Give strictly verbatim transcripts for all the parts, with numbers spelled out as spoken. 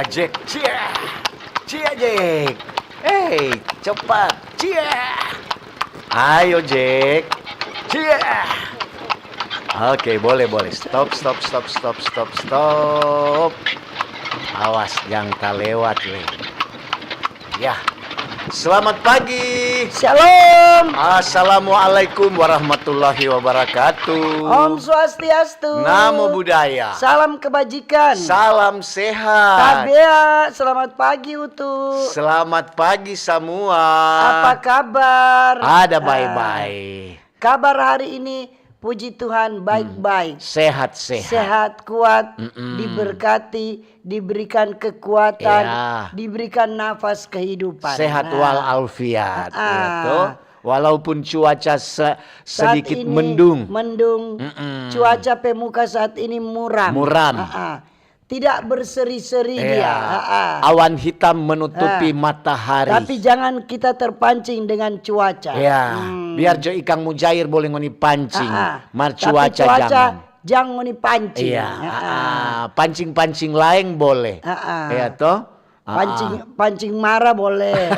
Jack. Cia. Cia, Jack. Hei, cepat. Cia. Ayo, Jack. Cia. Oke, boleh, boleh. Stop, stop, stop, stop, stop, stop. Awas, jang talewat, weh. Ya. Selamat pagi. Shalom. Assalamualaikum warahmatullahi wabarakatuh. Om Swastiastu. Namo Buddhaya. Salam kebajikan. Salam sehat. Tabea, selamat pagi, Utu. Selamat pagi semua. Apa kabar? Ada Ah, bae-bae. Kabar hari ini, puji Tuhan, baik-baik. Sehat-sehat. Sehat, kuat, Mm-mm. diberkati, diberikan kekuatan, Ya. diberikan nafas kehidupan. Sehat Nah. walafiat, Ah. ya toh? Walaupun cuaca se-, Saat sedikit ini mendung. mendung, Mm-mm. cuaca pe muka saat ini muram. Muram. Ah, ah. Tidak berseri-seri Iya. dia. Ah, ah. Awan hitam menutupi Ah. matahari. Tapi jangan kita terpancing dengan cuaca. Ya, Hmm. biar jo ikang mujair boleh ngoni pancing, Ah, ah. mar Tapi cuaca cuaca jangan. jang ngoni pancing. Iya, Ah, ah. ah, ah. Pancing-pancing laeng boleh. Ah, ah. Iya toh? Ah, Pancing, ah. pancing mara boleh.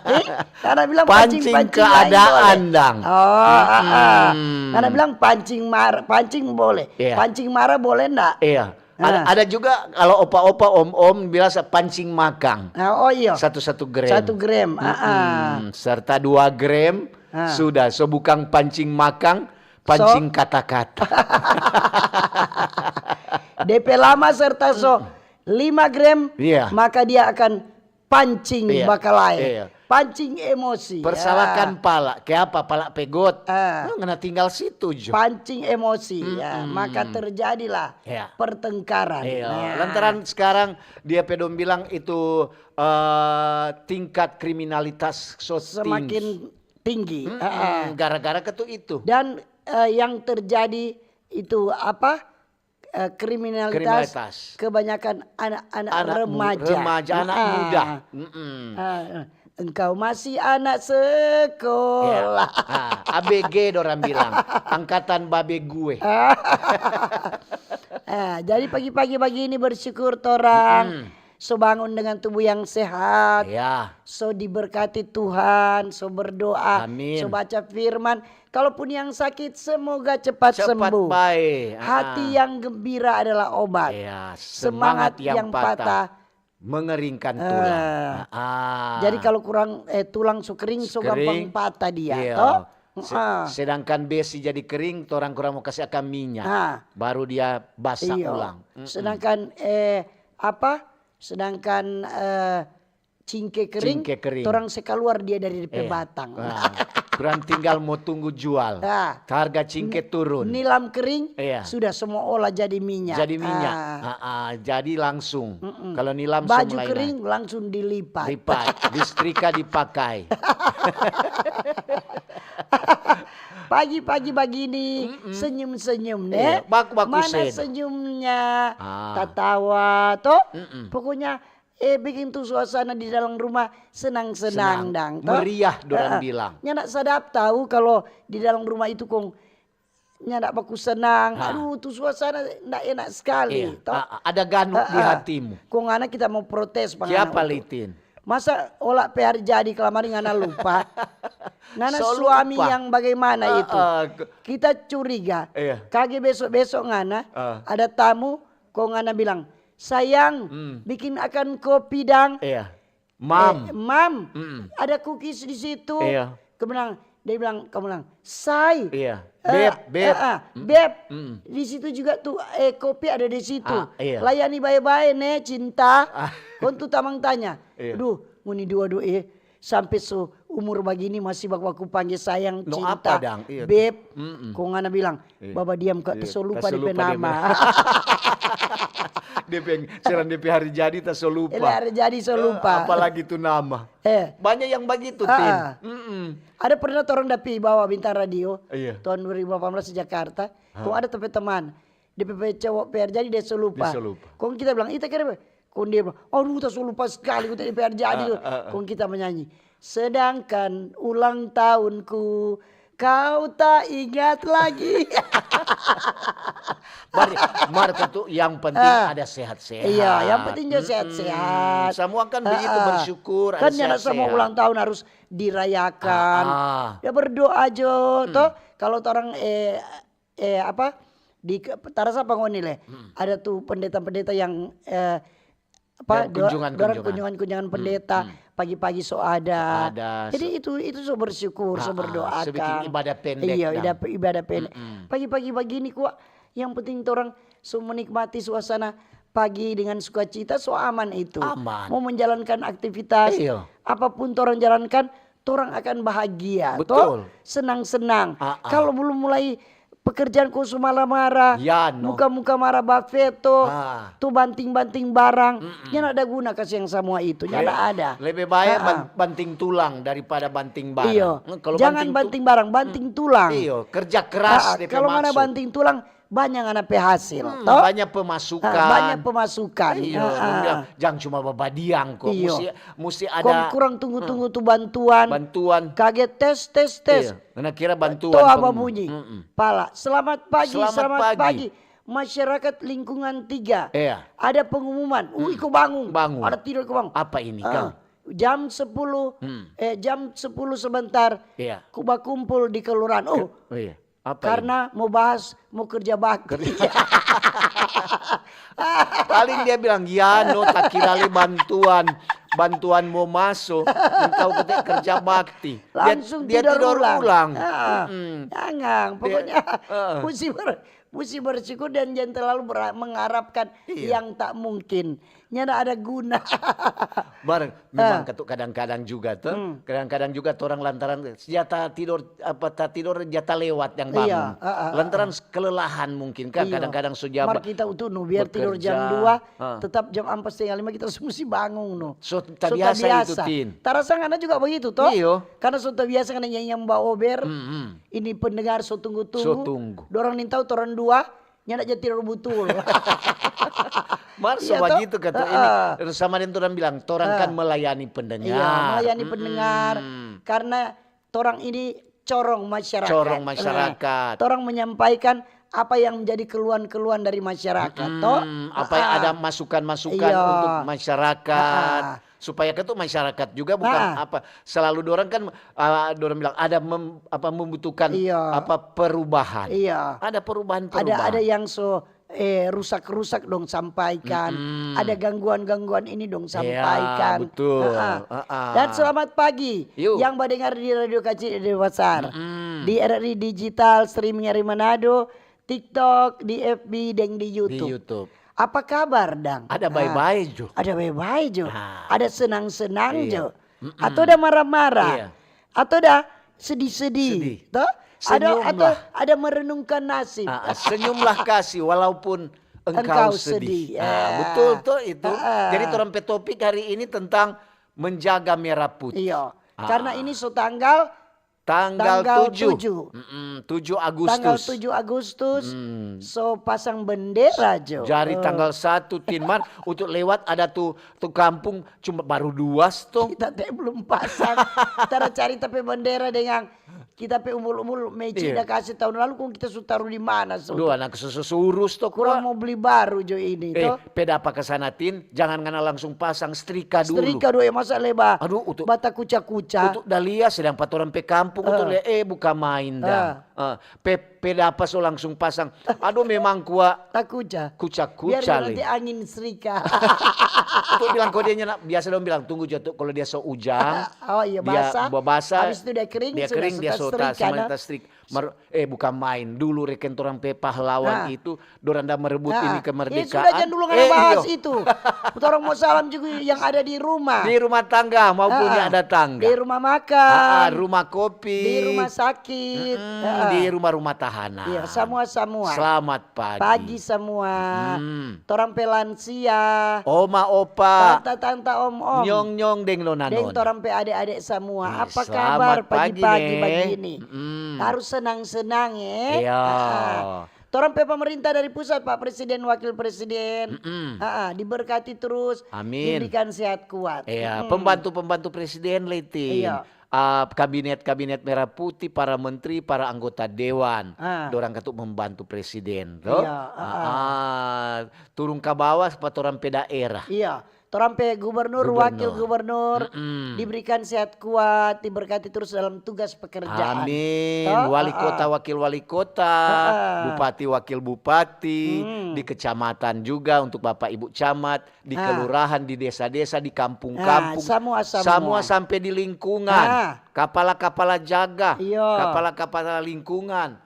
Eh, karena bilang Pancing pancing-pancing laeng keadaan, boleh. dang. Oh, ah, ah. Mm-mm. Karena bilang pancing mar-, pancing boleh. Iya. Pancing mara boleh ndak? Iya. Ada, Ah. ada juga kalau opa-opa, om-om bilang sa-, pancing makang. Ah, oh iya. Satu-satu gram. Satu gram, ah, ah. Mm-mm. Serta dua gram, Ah. sudah. So bukang pancing makang, So? pancing kata-kata. De pe lama serta so Mm-mm. lima gram, Iya. maka dia akan pancing Iya, bakalae. iya. Pancing emosi. Persalahkan Ya. pala. Ke apa? Pala pegot. Ah. Nah, ngana tinggal situ jo. Pancing emosi. Ya, Mm-mm. maka terjadilah Iya. pertengkaran. Iya. Nah. Lantaran sekarang dia pe dong bilang itu, eh, tingkat kriminalitas so Semakin tinggi. tinggi. Mm-mm. Ah, ah. Gara-gara ke tu itu. Dan, eh, yang terjadi itu apa? Eh, kriminalitas Kriminalitas. kebanyakan anak-anak Anak mu-, remaja. remaja, anak Ah. muda. Mm-mm. Ah, engkau masih anak sekolah. Ya. Ah, A B G dorang bilang, angkatan babe gue. Ah, jadi pagi-pagi bagini bersyukur torang Mm-mm. so bangun dengan tubuh yang sehat, Ya. so diberkati Tuhan, so berdoa, Amin. so baca firman. Kalaupun yang sakit, semoga cepat Cepat sembuh. bae. Ah. Hati yang gembira adalah obat. Iya, Semangat semangat yang yang patah patah. mengeringkan Ah. tulang. Ah, ah. Jadi kalau kurang, eh, tulang so kering, so Kering. gampang patah dia, Iya. toh? Se-, Ah. sedangkan besi jadi kering, torang kurang mo kasi akang minya. Ah. Baru dia basah Iya. ulang. Mm-mm. Sedangkan, eh, apa? Sedangkan, eh, cingke kering, Cingke kering. torang se kaluar dia dari de pe Iya. batang. Ah. Kurang tinggal mo tunggu jual. Ah. Harga cingke N-, turun. nilam kering, Iya. sudah semua olah jadi minyak. Jadi minyak. Ah. Ah, ah, jadi langsung. Mm-mm. Kalau nilam Baju so mulai kering naik. langsung dilipat. Lipat, distrika dipakai. Pagi-pagi bagini, Mm-mm. senyum-senyum, ne? Iya, baku-baku Mana sen. senyumnya? Ah. Tatawa, toh? Mm-mm. Pokoknya, eh, bikin tu suasana di dalam rumah senang-senang Senang. dang, toh? Meriah, dorang Heeh. bilang. Nyanda sadap tahu kalau di dalam rumah itu kong nyanda baku senang. Ha. Aduh, tu suasana nda enak skali, Iya. toh? A-, ada ganuk di Heeh. hatimu. Kong ngana kita mo protes pa ngana Kiapa, itu. Litin? Masa ola pe hari jadi kalamari ngana lupa? Ngana So suami lupa. yang bagaimana Ah, itu? ah, ke- Kita curiga. Iya. Kage beso-beso ngana Ah. ada tamu, kong ngana bilang, "Sayang, Hmm. bikin akan kopi dang." Iya. Mam. Eh, Mam, Mm-mm. ada cookies di situ. Iya. Kau bilang, dia bilang, kamu bilang, "Say." Iya. Eh, Beb, beb. eh, eh, Mm. Beb, Mm. di situ juga tuh, eh, kopi ada di situ. Ah, iya. Layani bae-bae, ne, cinta. Ah. Kong tu tamang tanya, Iya. "Duh, ngoni dua-dua, eh, sampe so umur bagini masih baku-baku pangge sayang, No cinta, apa dang? Iya. beb." Mm-mm. Kong ngana bilang, Iya. "Baba diam, Kak, Iya, ta so lupa ta so depe lupa depe nama." Depe, sekarang depe hari jadi, ta so lupa. Ele hari jadi so Eh, lupa. apalagi tu nama. Eh. Banyak yang bagitu, Ah, Tin. ah. Mm-mm. Ada pernah torang da pi bawa Bintang Radio, Iya. tahun dua ribu delapan belas di Jakarta. Ah. Kong ada ta pe teman, depe cowok pe hari jadi, dia so lupa. Dia so lupa. Kong kita bilang, "Ita kira," kong dia bilang, "Aduh, ta so lupa skali, kita depe hari jadi." Ah, ah, ah. Kong kita manyanyi, "Sedangkan ulang tahunku Kau tak ingat lagi. Mar, mar katu yang penting Ah. ada sehat-sehat. Iya, yang penting juga Mm-mm. sehat-sehat. Semua kan begitu, Ah, ah. bersyukur, Kan ada nyanda sama sehat-sehat. ulang tahun harus dirayakan. Ah, ah. Ya berdoa jo, Hmm. toh. Kalau torang eh eh apa di ke- tarasa apa ngoni le? Hmm. Ada tuh pendeta-pendeta yang eh apa Yang do- dorang kunjungan-kunjungan. kunjungan-kunjungan Hmm, pendeta hmm. pagi-pagi so ada. Ada, Jadi so- itu itu so bersyukur, so Ah, ah, so berdoakan. bikin ibadah pendek Iya, dang. ibadah, ibadah pendek. Mm-mm. Pagi-pagi begini kok yang penting torang so menikmati suasana pagi dengan sukacita, so aman itu. Aman. Mau menjalankan aktivitas, Iya. apapun torang jalankan, torang akan bahagia, Betul. Toh? Senang-senang. Ah, ah. Kalau belum mulai pekerjaan kok so marah-marah, Ya, no. muka-muka marah bafeto, Ah. tu banting-banting barang, Mm-mm. nyanda ada guna kasi yang samua itu, nyanda Le- ada. Lebih baik Ah, ah. ban- banting tulang daripada banting barang. Iyo, Hmm, kalau jangan banting tu- banting barang, banting tulang. Iyo, kerja keras Ah, ah, depe kalau ngana maksud. banting tulang, banyak ngana pe hasil, Hmm, toh? banyak pemasukan. Ah, banyak pemasukan. Iyo, Ah, dong ah. bilang, jangan cuma babadiang kok, Iyo. musti musti Kong ada kurang tunggu-tunggu tu bantuan. bantuan. Kaget tes, tes, tes. Iya, karena kira bantuan. Toa pem- babunyi. Mm-mm. Pala, selamat pagi, Selamat selamat, pagi. pagi. Masyarakat lingkungan tiga. Iya. Ada pengumuman. Uh, iko bangun. Bangun. Ada tidur, iko bangun. Apa ini, Ah, Kang? Jam sepuluh, Hmm. eh, jam sepuluh sebentar. Iya. Ku bakumpul di kelurahan. Oh, Oh iya. Apa ini? Karena mau bahas, mau kerja bakti. Paling dia bilang, "Ya no, tak kira le bantuan, bantuan mau maso, engkau kete kerja bakti." Dia, Langsung dia tidur tidur ulang. ulang. Ah, Mm-mm. Jangan, pokoknya ah. musti ber, musti bersyukur dan jangan terlalu bera- mengharapkan Iya. yang tak mungkin. Nyanda ada guna. Bar, memang Ah. ketuk kadang-kadang juga tuh. Hmm. Kadang-kadang juga orang lantaran senjata tidur apa tak tidur jata lewat yang bangun. Iya, ah, ah, Lantaran ah. kelelahan mungkin kan Iya. kadang-kadang so jam Mar kita itu no, biar tidur jam bekerja. dua, Ah. tetap jam empat setengah lima kita so musti bangun no. So So tabiasa itu, Tin. Tarasa ngana juga begitu toh? Iyo. Karena so tabiasa ngana nyanyi yang baober. Mm-mm. Ini pendengar so tunggu-tunggu. So tunggu. Dorang ning tau torang dua, nyanda ja tidur butul. Mar Iya, sama toh? gitu kata ini. Heeh. Terus sama dengan orang bilang, torang kan Heeh. melayani pendengar. Iya, melayani pendengar. Mm-mm. Karena torang ini corong masyarakat. Corong masyarakat. Nah, torang menyampaikan apa yang menjadi keluhan-keluhan dari masyarakat, toh? Mm-mm. Apa yang Ah, ada masukan-masukan iya. Untuk masyarakat. Ah. Supaya kan tuh masyarakat juga bukan Ah. apa selalu dorang kan ah, dorang bilang ada mem- apa membutuhkan Iya. apa perubahan. Iya. Ada perubahan Ada perubahan. ada yang so eh, rusak-rusak dong sampaikan. Mm-mm. Ada gangguan-gangguan ini dong Iya, sampaikan. betul. Heeh. Heeh. Dan selamat pagi Yuk. Yang badengar di Radio Kacil Denpasar. Mm-mm. Di R R I Digital, streaming dari Manado, TikTok, di F B, deng di Di YouTube. YouTube. Apa kabar, Dang? Ada Nah, bae-bae jo. Ada bae-bae jo. Nah. Ada senang-senang Iya. jo. Mm-mm. Atau ada marah-marah. Iya. Atau ada sedih-sedih. Sedih. Toh? Ada atau Senyumlah. Ada merenungkan nasib. Ah, ah, senyumlah kasih walaupun engkau, Engkau sedih. sedih. Ah, Ah. Betul tuh itu. Ah, ah. Jadi orang pe topik hari ini tentang menjaga merah putih. Iya. Ah. Karena ini so tanggal Tanggal tanggal tujuh. tujuh. Mm-mm, tujuh Tanggal Agustus. tujuh Agustus Hmm. so pasang bendera jo. Jari Eh, tanggal satu, Tin Mar, untuk lewat ada tuh tuh kampung cuma baru dua stong. Kita te belum pasang. Tara cari tapi bendera dengan kita pe umbul-umbul meci Iya. Da kasi tahun lalu kong kita su taru di mana so. Duh, anak susu urus tuh Kurang kua. Mau beli baru jo ini Eh, toh. Pe dapa ke sana, Tin, jangan ngana langsung pasang, setrika dulu. Setrika dulu ya masa leba. Aduh, untuk Bata kuca-kuca. Untuk dalia sedang pa torang pe kampung untuk Eh. le, eh, buka main dah. Eh, pe, pe dapa so langsung pasang. Aduh, memang kua Takuca. Biar kuca-kuca nanti le. Angin serika. Untuk bilang kau dia nyana, biasa dong bilang tunggu jo tu kalau dia so ujang. Oh iya, Dia basah. Babasa. Habis itu dia kering, Dia sudah kering, so dia ta so setrika, tas, nah. Tas setrika. Mar- eh, bukan main. Dulu reken torang pe pahlawan Ah. Itu, dorang da merebut Ah. ini Ya kemerdekaan. sudah, jangan dulu ngana Eh, bahas iyo. Itu. Torang mau salam juga yang ada di rumah. Di rumah tangga maupun Ah. yang ada tangga. Di rumah makan. Ah, rumah kopi. Di rumah sakit. Mm-mm, Ah. Di rumah-rumah tahanan. Iya, semua-semua. Selamat pagi. Pagi semua. Mm. Torang pe lansia. Oma, opa. Tanta, tanta, om, om. Nyong, nyong, deng nona, Deng nona. Torang pe ade-ade semua. Ih, Apa selamat kabar pagi-pagi ne. begini? Mm-mm. Harus senang-senang ya. Iya. Ah. Torang pe pemerintah dari pusat, Pak Presiden, Wakil Presiden. Mm-mm. Ah, ah, diberkati terus. Amin. Diberikan sehat kuat. Iya, Mm-mm. Pembantu-pembantu presiden, Letin. Iya. ah, kabinet-kabinet merah putih, para menteri, para anggota dewan. Ah. Dorang katu membantu presiden, to? Iya, ah, ah. Ah, turun ka bawah pa torang pe daerah. Iya, torang pe gubernur, gubernur, wakil gubernur, mm-mm, diberikan sehat kuat, diberkati terus dalam tugas pekerjaan. Amin. To? Wali kota, ah, ah, wakil wali kota, ah, ah, bupati, wakil bupati, hmm, di kecamatan juga untuk bapak ibu camat, di, ah, kelurahan, di desa-desa, di kampung-kampung, ah, samua, samua, samua sampe di lingkungan. Ah. Kapala-kapala jaga, iyo, kapala-kapala lingkungan.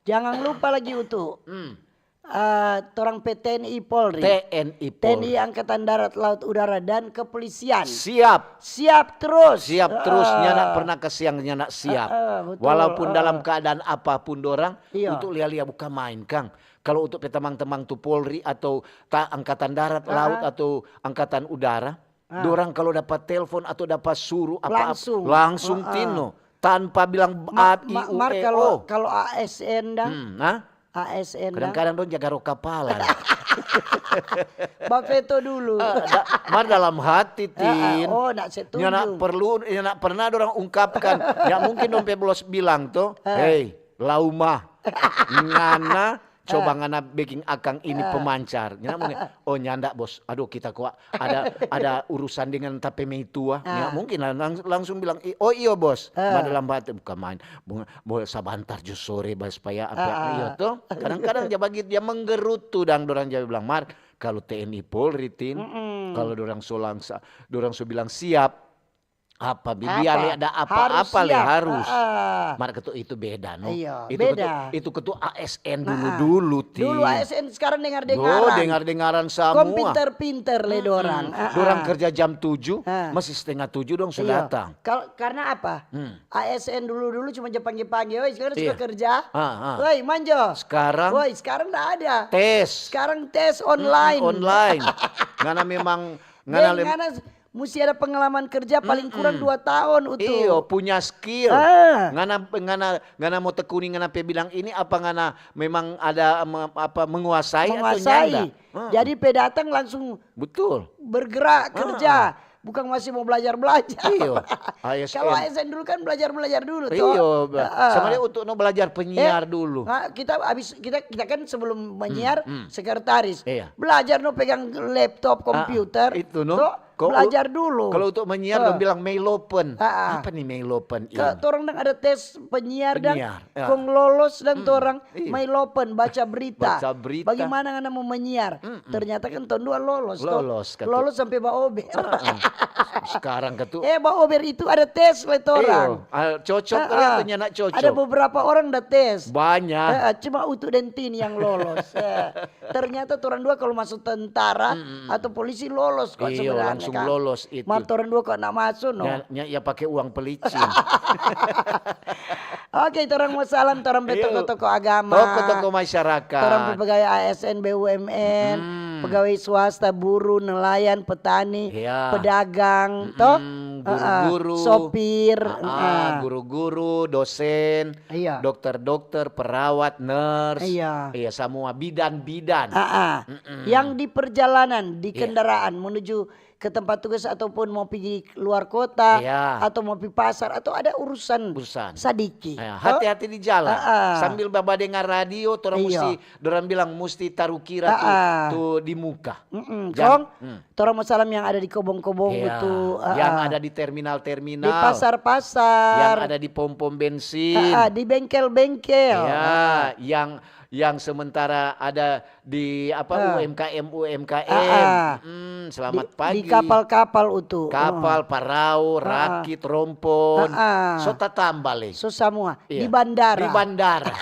Jangan lupa lagi, Utu. Hmm. Ah, torang pe T N I Polri. T N I Polri. T N I Angkatan Darat, Laut, Udara, dan Kepolisian. Siap. Siap terus. Siap terus. Ah. Nyanda pernah kasiang, nyanda siap. Ah, ah, betul. Walaupun, ah, dalam keadaan apapun dorang, iyo, untuk lia-lia bukan main, kang. Kalau untuk pe tamang-tamang tu Polri atau ta-, Angkatan Darat, ah, Laut, ah, atau Angkatan Udara, ah, dorang kalau dapat telepon atau dapat suruh apa-apa, langsung, langsung, ah, ah, tino, tanpa bilang ma-, a, i, ma-, u, mar e, kalau, o, kalau A S N dang, hmm, nah? A S N dang. Kadang-kadang dong jaga ro kapala. Bafeto dulu. Ah, da-, mar dalam hati, ah, ah, tin. Oh, ndak setuju. Nyanda perlu, nyanda pernah dorang ungkapkan. Ya mungkin dong pe bos bilang to, ah, "Hei, Lauma, ngana coba, ah, ngana beking akang ini, ah, pemancar." Nyanda mungkin, "Oh, nyanda, Bos. Aduh, kita kwa ada, ada urusan dengan ta pe meitua." Ah. Nyanda mungkin lah, lang-, langsung bilang, "I-, oh iyo, Bos." Ah. Mar dalam hati, "Bukan main. Bunga, bo-, sabantar jo sore, ba, supaya apa, ah, ah, iyo to." Kadang-kadang ja bagitu, dia menggerutu dang, dorang ja bilang, mar, kalau T N I Polri, tin, mm-mm, kalau dorang so langsa-, dorang so bilang siap, apa, bi-, biar le ada apa-apa le harus. Ah, ah. Mar ketu itu beda, no? Iya, itu beda. Ketu-, itu ketu A S N dulu-dulu, ah, ah, tin. Dulu A S N, sekarang dengar-dengaran. Oh, dengar-dengaran samua. Kong pinter-pinter le dorang. Mm-mm. Ah, ah. Dorang kerja jam tujuh, ah, masih setengah tujuh dong so datang. Iya. Kal-, karena apa? Hmm. A S N dulu-dulu cuma ja pangge-pangge, "Woi, sekarang suka kerja. Iya. Ah, ah. Woi, manjo." Sekarang? Woi, sekarang ndak ada. Tes. Sekarang tes online. Mm-mm, online. Ngana memang, ngana lem- ngana Musti ada pengalaman kerja paling kurang dua tahun, Utu. Iyo, punya skill. Ah. Ngana, ngana, ngana mo tekuni ngana pe bidang ini, apa ngana memang ada me-, apa, menguasai atau nyanda? Menguasai. Ah. Jadi pe datang langsung bergerak kerja. Bukan masih mo blajar-blajar. Iyo, A S N. Kalo A S N dulu kan blajar-blajar dulu, to. Iyo, sama dia untuk no blajar penyiar dulu. Nah, kita abis, kita, kita kan sebelum menyiar sekretaris. Iya. Blajar no pegang laptop, komputer. Ah, itu no. To. Kalo u-, blajar dulu. Kalo untuk menyiar dong bilang meilopen. Ah, ah. Apa nih meilopen ini? Torang dang ada tes penyiar dang. Penyiar, ya. Kong lolos dang torang meilopen, baca berita. Baca berita. Bagaimana ngana mo menyiar? Ternyata kan tong dua lolos, to. Lolos, katu. Lolos sampe baober. Ah, ah. Sekarang katu. Eh, baober itu ada tes le torang. Iyo, ah, cocok, ternyata nyanda cocok. Ada beberapa orang da tes. Banyak. Eh, eh, cuma Utu deng Tin yang lolos. Eh. Ternyata torang dua kalo maso tentara atau polisi lolos kwa sebenarnya, langsung lolos itu. Mar torang dua kwa nda maso, no. Nya, nya, ya pake uang pelicin. Oke, torang mo salam torang pe toko-toko agama. Toko-toko masyarakat. Torang pe pegawai A S N, B U M N, pegawai swasta, buruh, nelayan, petani, pedagang, to? Guru-guru. Sopir, ah, guru-guru, dosen, dokter-dokter, perawat, nurse. Iya. Iya, samua bidan-bidan. Ah, ah. Yang di perjalanan, di kendaraan menuju ke tempat tugas ataupun mau pigi luar kota, atau mau pi pasar, atau ada urusan sadiki. Iya, to? Hati-hati di jalan. Ah, ah. Sambil badengar radio, torang musti, dorang bilang musti tarukira tu, tu di muka. Kong, torang mo salam yang ada di kobong-kobong itu, yang ada di terminal-terminal. Di pasar-pasar. Yang ada di pom-pom bensin. Ah, ah, di bengkel-bengkel. Iya, yang, yang sementara ada di apa, U M K M, U M K M. Ah, ah. Selamat pagi. Di kapal-kapal itu. Kapal, parau, rakit, rompon. Ah, ah. So tatamba le. So samua. Iya. Di bandara. Di bandara.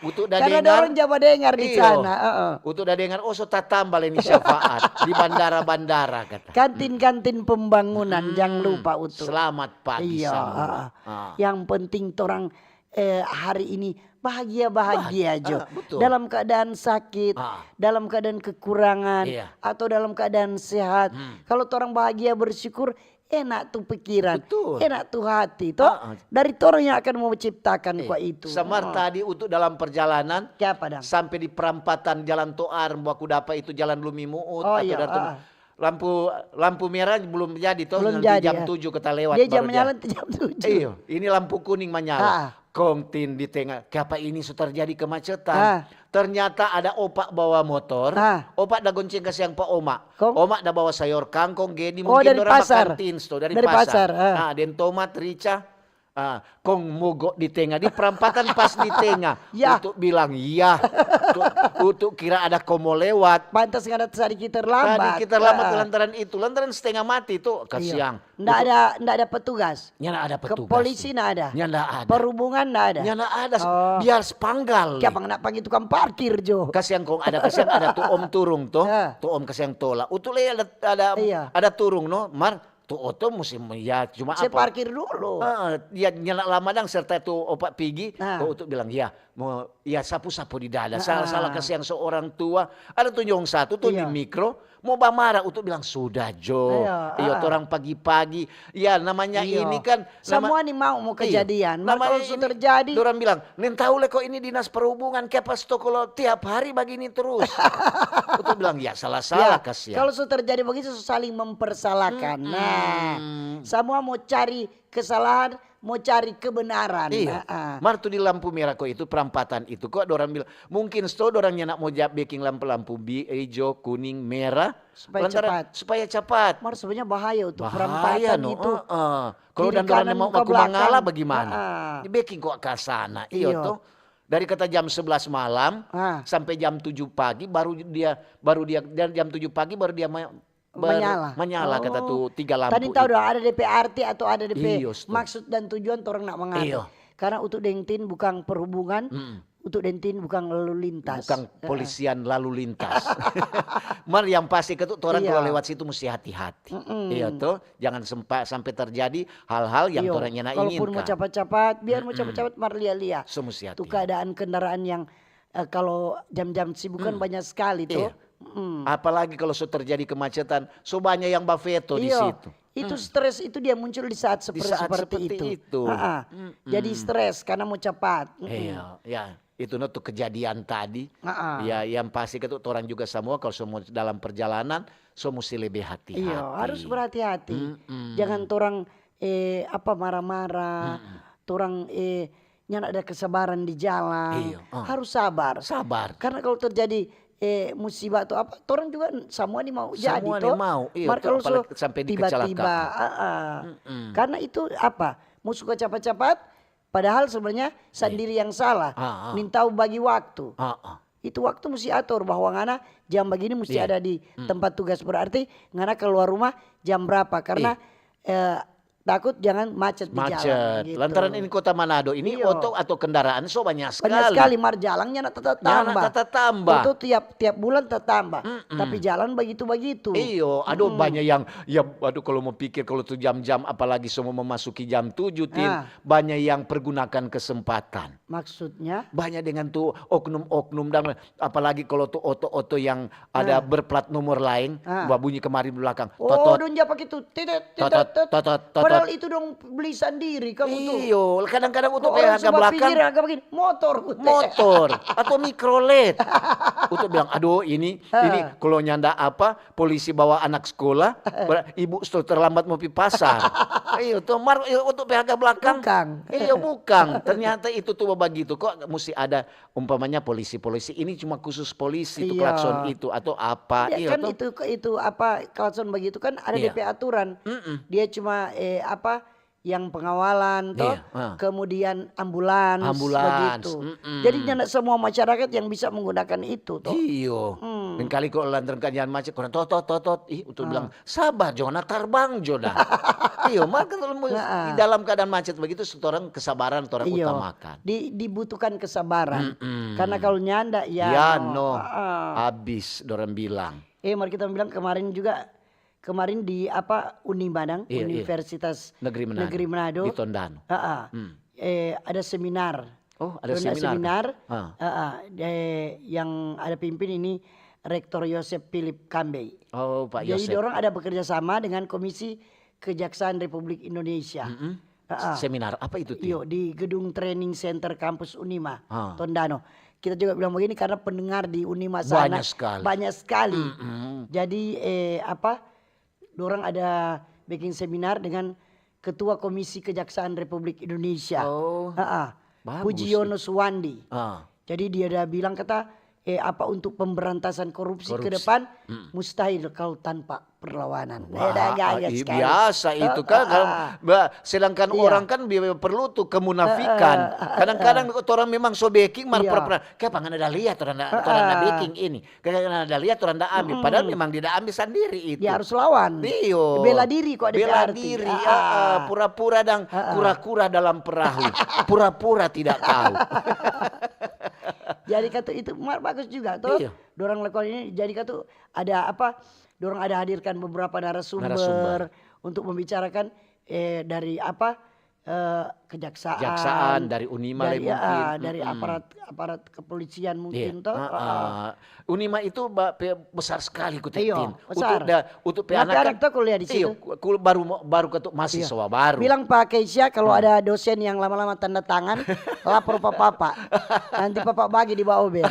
Untuk da dengar. Karena dorang ja badengar di sana. Iyo. Untuk da dengar, oh, so tatamba le ni syafaat. Di bandara-bandara, kata. Kantin-kantin pembangunan, jang lupa, Utu. Selamat pagi samua. Yang penting torang, eh, hari ini bahagia-bahagia jo. Dalam keadaan sakit, dalam keadaan kekurangan, atau dalam keadaan sehat. Kalau torang bahagia, bersyukur, enak tu pikiran, enak tu hati, to? Dari torang yang akan mo ciptakan kwa itu. Samar tadi untuk dalam perjalanan, sampe di perampatan jalan Toar, baku dapa itu jalan Lumimuut, atau dari Tum-, lampu, lampu merah belum jadi toh, Belum nanti jadi, jam ya. tujuh kita lewat Dia jam baru menyala jadi. Nanti jam tujuh. Iyo, ini lampu kuning menyala. Ah. Kong tin di tengah, kiapa ini so terjadi kemacetan? Ah. Ternyata ada opa bawa motor, Ah. opa da gonceng kasiang pa oma. Kong? Oma da bawa sayor kangkong, gedi Oh, mungkin dari dorang pasar. Makan tins to, dari Dari pasar. pasar, ah. Nah, deng tomat, rica, ah, kong mogok di tengah, di perampatan pas di tengah. Ya. Utu bilang, "Ya." Utu, Utu kira ada komo lewat. Pantas ngana sadiki terlambat. Tadi kita lambat Ah. lantaran itu, lantaran setengah mati tu, kasiang. Ndak Utu, ada, ndak ada petugas. Nyanda ada Ke petugas. polisi ndak ada. Nyanda ada. Perhubungan ndak ada. Nyanda ada. Oh. Biar spanggal. Kiapa ngana pangge tukang parkir jo? Kasiang kong ada, kasiang ada tu om turung to. Ah. Tu om kasiang tola. Utu le ada ada Iya. ada turung no, mar tu oto musim ya cuma Saya apa? Parkir dulu. Ah, dia nyanda lama dang serta tu opa pigi, Ah. kong Utu bilang, "Ya, mo ya sapu-sapu di dada." Salah Ah. salah kasiang seorang tua. Ada tu nyong satu tu di Iya. mikro, mo bamara, Utu bilang, "Sudah jo." Iya, Iyo, ah. Torang pagi-pagi. Ya namanya Iyo. Ini kan nama- Semua ni mau mo Iya. kejadian. Mar Namanya kalau su ini, terjadi. Dorang bilang, "Neng tahu le kok ini dinas perhubungan, kiapa sto kalau tiap hari bagini terus?" Utu bilang, "Ya salah-salah Ya, kasiang." Kalau su terjadi begitu su saling mempersalahkan. Nah, Mm-mm. semua mau cari kesalahan, mau cari kebenaran. Iya. Ah, ah. Mar tu di lampu merah kok itu perampatan itu kok dorang bilang mungkin sto dorang nyanda mo ja beking lampu-lampu bi- ijo, kuning, merah Supaya lantaran- cepat. Supaya cepat. Mar sebenarnya bahaya untuk Bahaya perempatan no. itu. Heeh. Kalau Kiri dan dorang kanan, mau muka baku mangala belakang. Bagaimana? Ah, ah. Di beking kok ke sana. Iyo Iyo. Toh. Dari kata jam sebelas malam Ah. sampai jam tujuh pagi baru dia baru dia dan jam tujuh pagi baru dia ma- ber- Menyala. menyala kata Oh. tu tiga lampu. Tadi tahu Itu. Dong ada D P arti atau ada D P Iyo, sto. Maksud dan tujuan torang nak mengatur. Iyo. Karena Utu deng Tin bukan perhubungan, Mm-mm. Utu deng Tin bukan lalu lintas. Bukan Heeh. Polisian lalu lintas. Mar yang pasti kata tu orang Iya. Kalau lewat situ mesti hati-hati. Mm-mm. Iya toh, jangan sempa- sampai terjadi hal-hal yang Iyo, orang nyanda kalaupun inginkan. Mau cepat-cepat, biar mau Mm-mm. Cepat-cepat mar lia-lia. So mesti Tu hati-hati. Keadaan kendaraan yang eh, kalau jam-jam sibuk kan Hmm. Banyak sekali tuh. Iya. Apalagi kalau so terjadi kemacetan, so banyak yang bafeto di Iyo, situ. Itu stres itu dia muncul di saat Di seperti, saat seperti seperti itu. itu. Ha-ha. Mm-mm. Jadi stres karena mau cepat. Mm-mm. Iya, ya. Itu no tu kejadian tadi. Ha-ha. Ya, yang pasti kata orang juga semua kalau so mo dalam perjalanan, so mesti lebih hati-hati. Iya, harus berhati-hati. Mm-mm. Jangan torang eh apa marah-marah, torang eh nyanda ada kesabaran di jalan. Iya, ah. Harus sabar. Sabar. Karena kalau terjadi eh musibah atau apa, torang juga semua ni mau jadi Semua ni toh. mau, iya, Mar toh, kalau so apalagi sampai di tiba-tiba, kecelakaan. ah, ah. Mm-mm. Karena itu apa? Mau suka cepat-cepat, padahal sebenarnya sendiri yang salah. Ah, ah. Nintau bagi waktu. Ah, ah. Itu waktu mesti atur bahwa ngana jam begini mesti Iya. Ada di tempat tugas. Berarti ngana keluar rumah jam berapa? Karena eh, takut jangan macet di jalan. Macet. Gitu. Lantaran ini kota Manado ini Iya. Oto atau kendaraan so banyak sekali. Banyak sekali mar jalannya nak tetap Nyana tambah. Tetap tambah. Oto tiap tiap bulan tetap tambah. Mm-mm. Tapi jalan begitu-begitu. Iyo, aduh banyak yang ya aduh kalau mau pikir kalau tu jam-jam apalagi semua memasuki jam tujuh Tin, Ah. Banyak yang pergunakan kesempatan. Maksudnya? Banyak dengan tu oknum-oknum dan apalagi kalau tu oto-oto yang ada berplat nomor lain, Ah. babunyi kemari di belakang. Oh, Totot, dong ja pake tu. Tetet, totot, tetet, tetet. Totot, totot. Padahal itu dong beli sendiri kamu tu. Iyo, kadang-kadang untuk Kok orang P H K semua belakang pinggir agak begini? Motor. Motor atau mikrolet. Untuk bilang, aduh ini ini kalau nyanda apa polisi bawa anak sekolah, ber- ibu sudah terlambat mau pi pasar. Iyo tuh, mar iyo, untuk P H K belakang. Bukang. Iyo bukang. Ternyata itu tuh begitu. Kok mesti ada umpamanya polisi-polisi ini cuma khusus polisi itu Iya. Klakson itu atau apa? Ya, Iyo kan tuh. Itu itu apa Klakson begitu kan ada Iya. D P aturan. Mm-mm. Dia cuma eh, apa yang pengawalan toh, Iya, ah. Kemudian ambulans, Ambulans, begitu. Mm-mm. Jadi nyanda semua masyarakat yang bisa menggunakan itu toh. Iyo. Hmm. Dan kali kok lantaran keadaan macet, kurang tot tot tot tot. Ih, untuk Ah. bilang sabar jo, nak tarbang jo dah. Iyo, mar kalau mau Nah, ah. di dalam keadaan macet begitu, satu orang kesabaran orang Iyo. Utamakan. Di, dibutuhkan kesabaran. Mm-mm. Karena kalau nyanda ya, Ya no. no, Ah, ah. Habis orang bilang. Eh, mari kita bilang kemarin juga kemarin di apa Unima dang, Iya, iya. Universitas Negeri Manado. Negeri Manado. Di Tondano. Ah, ah. Hmm. Eh, ada seminar. Oh, ada Ada seminar. Seminar. Ah. Ah, ah, de- yang ada pimpin ini Rektor Yosep Philip Kambei. Oh, Pak Jadi Yosep. Dorang ada bekerja sama dengan Komisi Kejaksaan Republik Indonesia. Mm-mm. Ah, ah. Seminar apa itu, Ti? Iyo, di gedung training center kampus Unima, Ah. Tondano. Kita juga bilang begini karena pendengar di Unima sana Banyak sekali. banyak sekali. Mm-mm. Jadi eh, apa dorang ada bikin seminar dengan Ketua Komisi Kejaksaan Republik Indonesia. Oh, Ha-ha. bagus Puji Yono Suwandi. Ah. Jadi dia ada bilang kata, eh, apa untuk pemberantasan korupsi, ke Korupsi. depan mustahil kalau tanpa perlawanan. Wah, Ada gaya i- sekali. Biasa Oh, itu kan. ah, Kalau, ah. ba- sedangkan Iya. orang kan bi- perlu tuh kemunafikan. Ah, ah, ah, Kadang-kadang orang memang so beking mar Iya. pura-pura. Kayak nggak ada lihat orang nggak orang nggak Ah, ah. Beking ini. Kayak nggak ada lihat orang nggak ambil. Padahal memang dia ambil sendiri itu. Dia harus lawan. Iyo. Bela diri kok ada Bela arti. diri. Ah, Ah, ah, ah. Pura-pura dang kura-kura dalam perahu. Pura-pura tidak tahu. Jadi kata itu mar bagus juga tuh. Iya. Dorang lakukan ini jadi kata ada apa? Dorang ada hadirkan beberapa narasumber, Narasumber. Untuk membicarakan eh, dari apa? Eh, kejaksaan, Kejaksaan, dari Unima dari, lagi mungkin. ah, dari aparat aparat kepolisian mungkin Iya. toh. Ah, Ah, ah. ah. Unima itu ba- pe- besar sekali ku Iyo, Tin. besar. Untuk da, untuk pe Nggak anak ada anak toh kuliah di situ. Iyo, ku- ku- baru baru ketuk mahasiswa baru. Bilang pa Keisha kalau ada dosen yang lama-lama tanda tangan, lapor pa papa. Nanti papa bagi di bawah ber.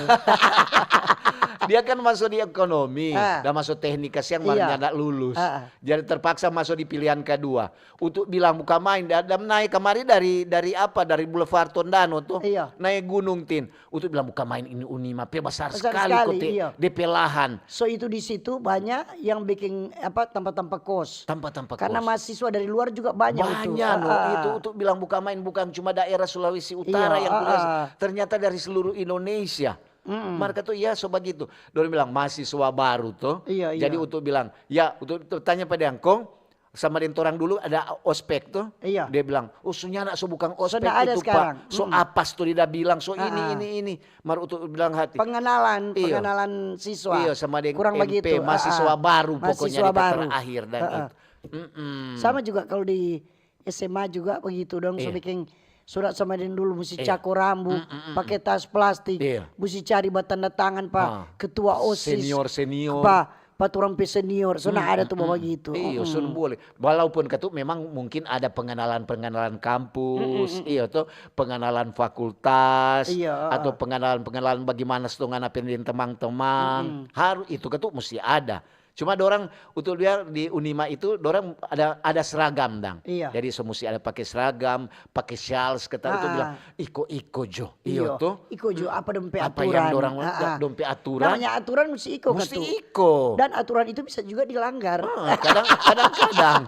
Dia kan masuk di ekonomi, Ah. dan masuk teknik kasiang Iya. ndak lulus. Ah, ah. Jadi terpaksa masuk di pilihan kedua. Untuk bilang buka main, da- dan naik kamari dari dari apa? Dari Boulevard Tondano tuh. Iya. Naik gunung Tin. Untuk bilang buka main ini Unima, pe besar, Besar sekali, sekali, kote, iya. depe lahan. So itu di situ banyak yang bikin apa tanpa-tanpa kos. Tanpa-tanpa Karena kos. Mahasiswa dari luar juga banyak itu. Banyak no. Ah, ah. Itu untuk bilang buka main bukan cuma daerah Sulawesi Utara Iya, yang kuliah. ah, ah. Ternyata dari seluruh Indonesia. Marka tuh ya so bagitu. Dorang bilang mahasiswa baru tuh. Iya, iya. Jadi untuk bilang, ya untuk, untuk tanya pada yang kong sama deng torang dulu ada ospek tuh. Iya. Dia bilang, "Oh, so nyanda so bukang ospek So nda ada itu, sekarang. Pak. So apa so dia bilang, so ini, Ah, ah. ini, ini." Mar untuk bilang hati. Pengenalan, Iya. pengenalan siswa. Iya, sama deng Kurang M P, begitu. Ah, mahasiswa ah. Baru pokoknya Mahasiswa di baru. Terakhir dan Ah, ah. itu. Mm-mm. Sama juga kalau di S M A juga begitu dong, so Iya. bikin surat sama deng dulu, musti Iya. cako rambu, Mm, mm, mm. pakai tas plastik, Iya. musti cari batanda tangan pa Ah. ketua osis, Senior, senior. pa, pa torang pe senior, so nda ada tuh bagitu. Iyo, Mm-mm. sun boleh. Walaupun katu memang mungkin ada pengenalan-pengenalan kampus, iyo tuh, pengenalan fakultas, Iya. Atau pengenalan-pengenalan bagaimana sih ngana pe deng teman-teman. Harus itu katu mesti ada. Cuma dorang untuk dia di Unima itu dorang ada ada seragam dang. Iya. Jadi so musti ada pakai seragam, pakai shawls, kata itu Ah. Bilang iko-iko jo. Iyo tuh. Iko jo apa dong pe Apa aturan. yang dorang Ah, ah. Dong pe aturan. Namanya aturan mesti iko Mesti katu. Iko. Dan aturan itu bisa juga dilanggar. Ah, kadang kadang-kadang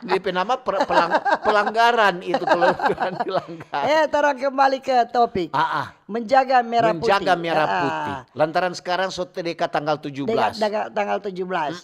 dia pe nama per- pelang- pelanggaran itu kalau bukan dilanggar. Eh, torang kembali ke topik. Ah, ah. Menjaga merah Menjaga putih. merah Ah, ah. Putih. Lantaran sekarang so dekat tanggal tujuh belas. Dekat tanggal, tanggal tujuh belas.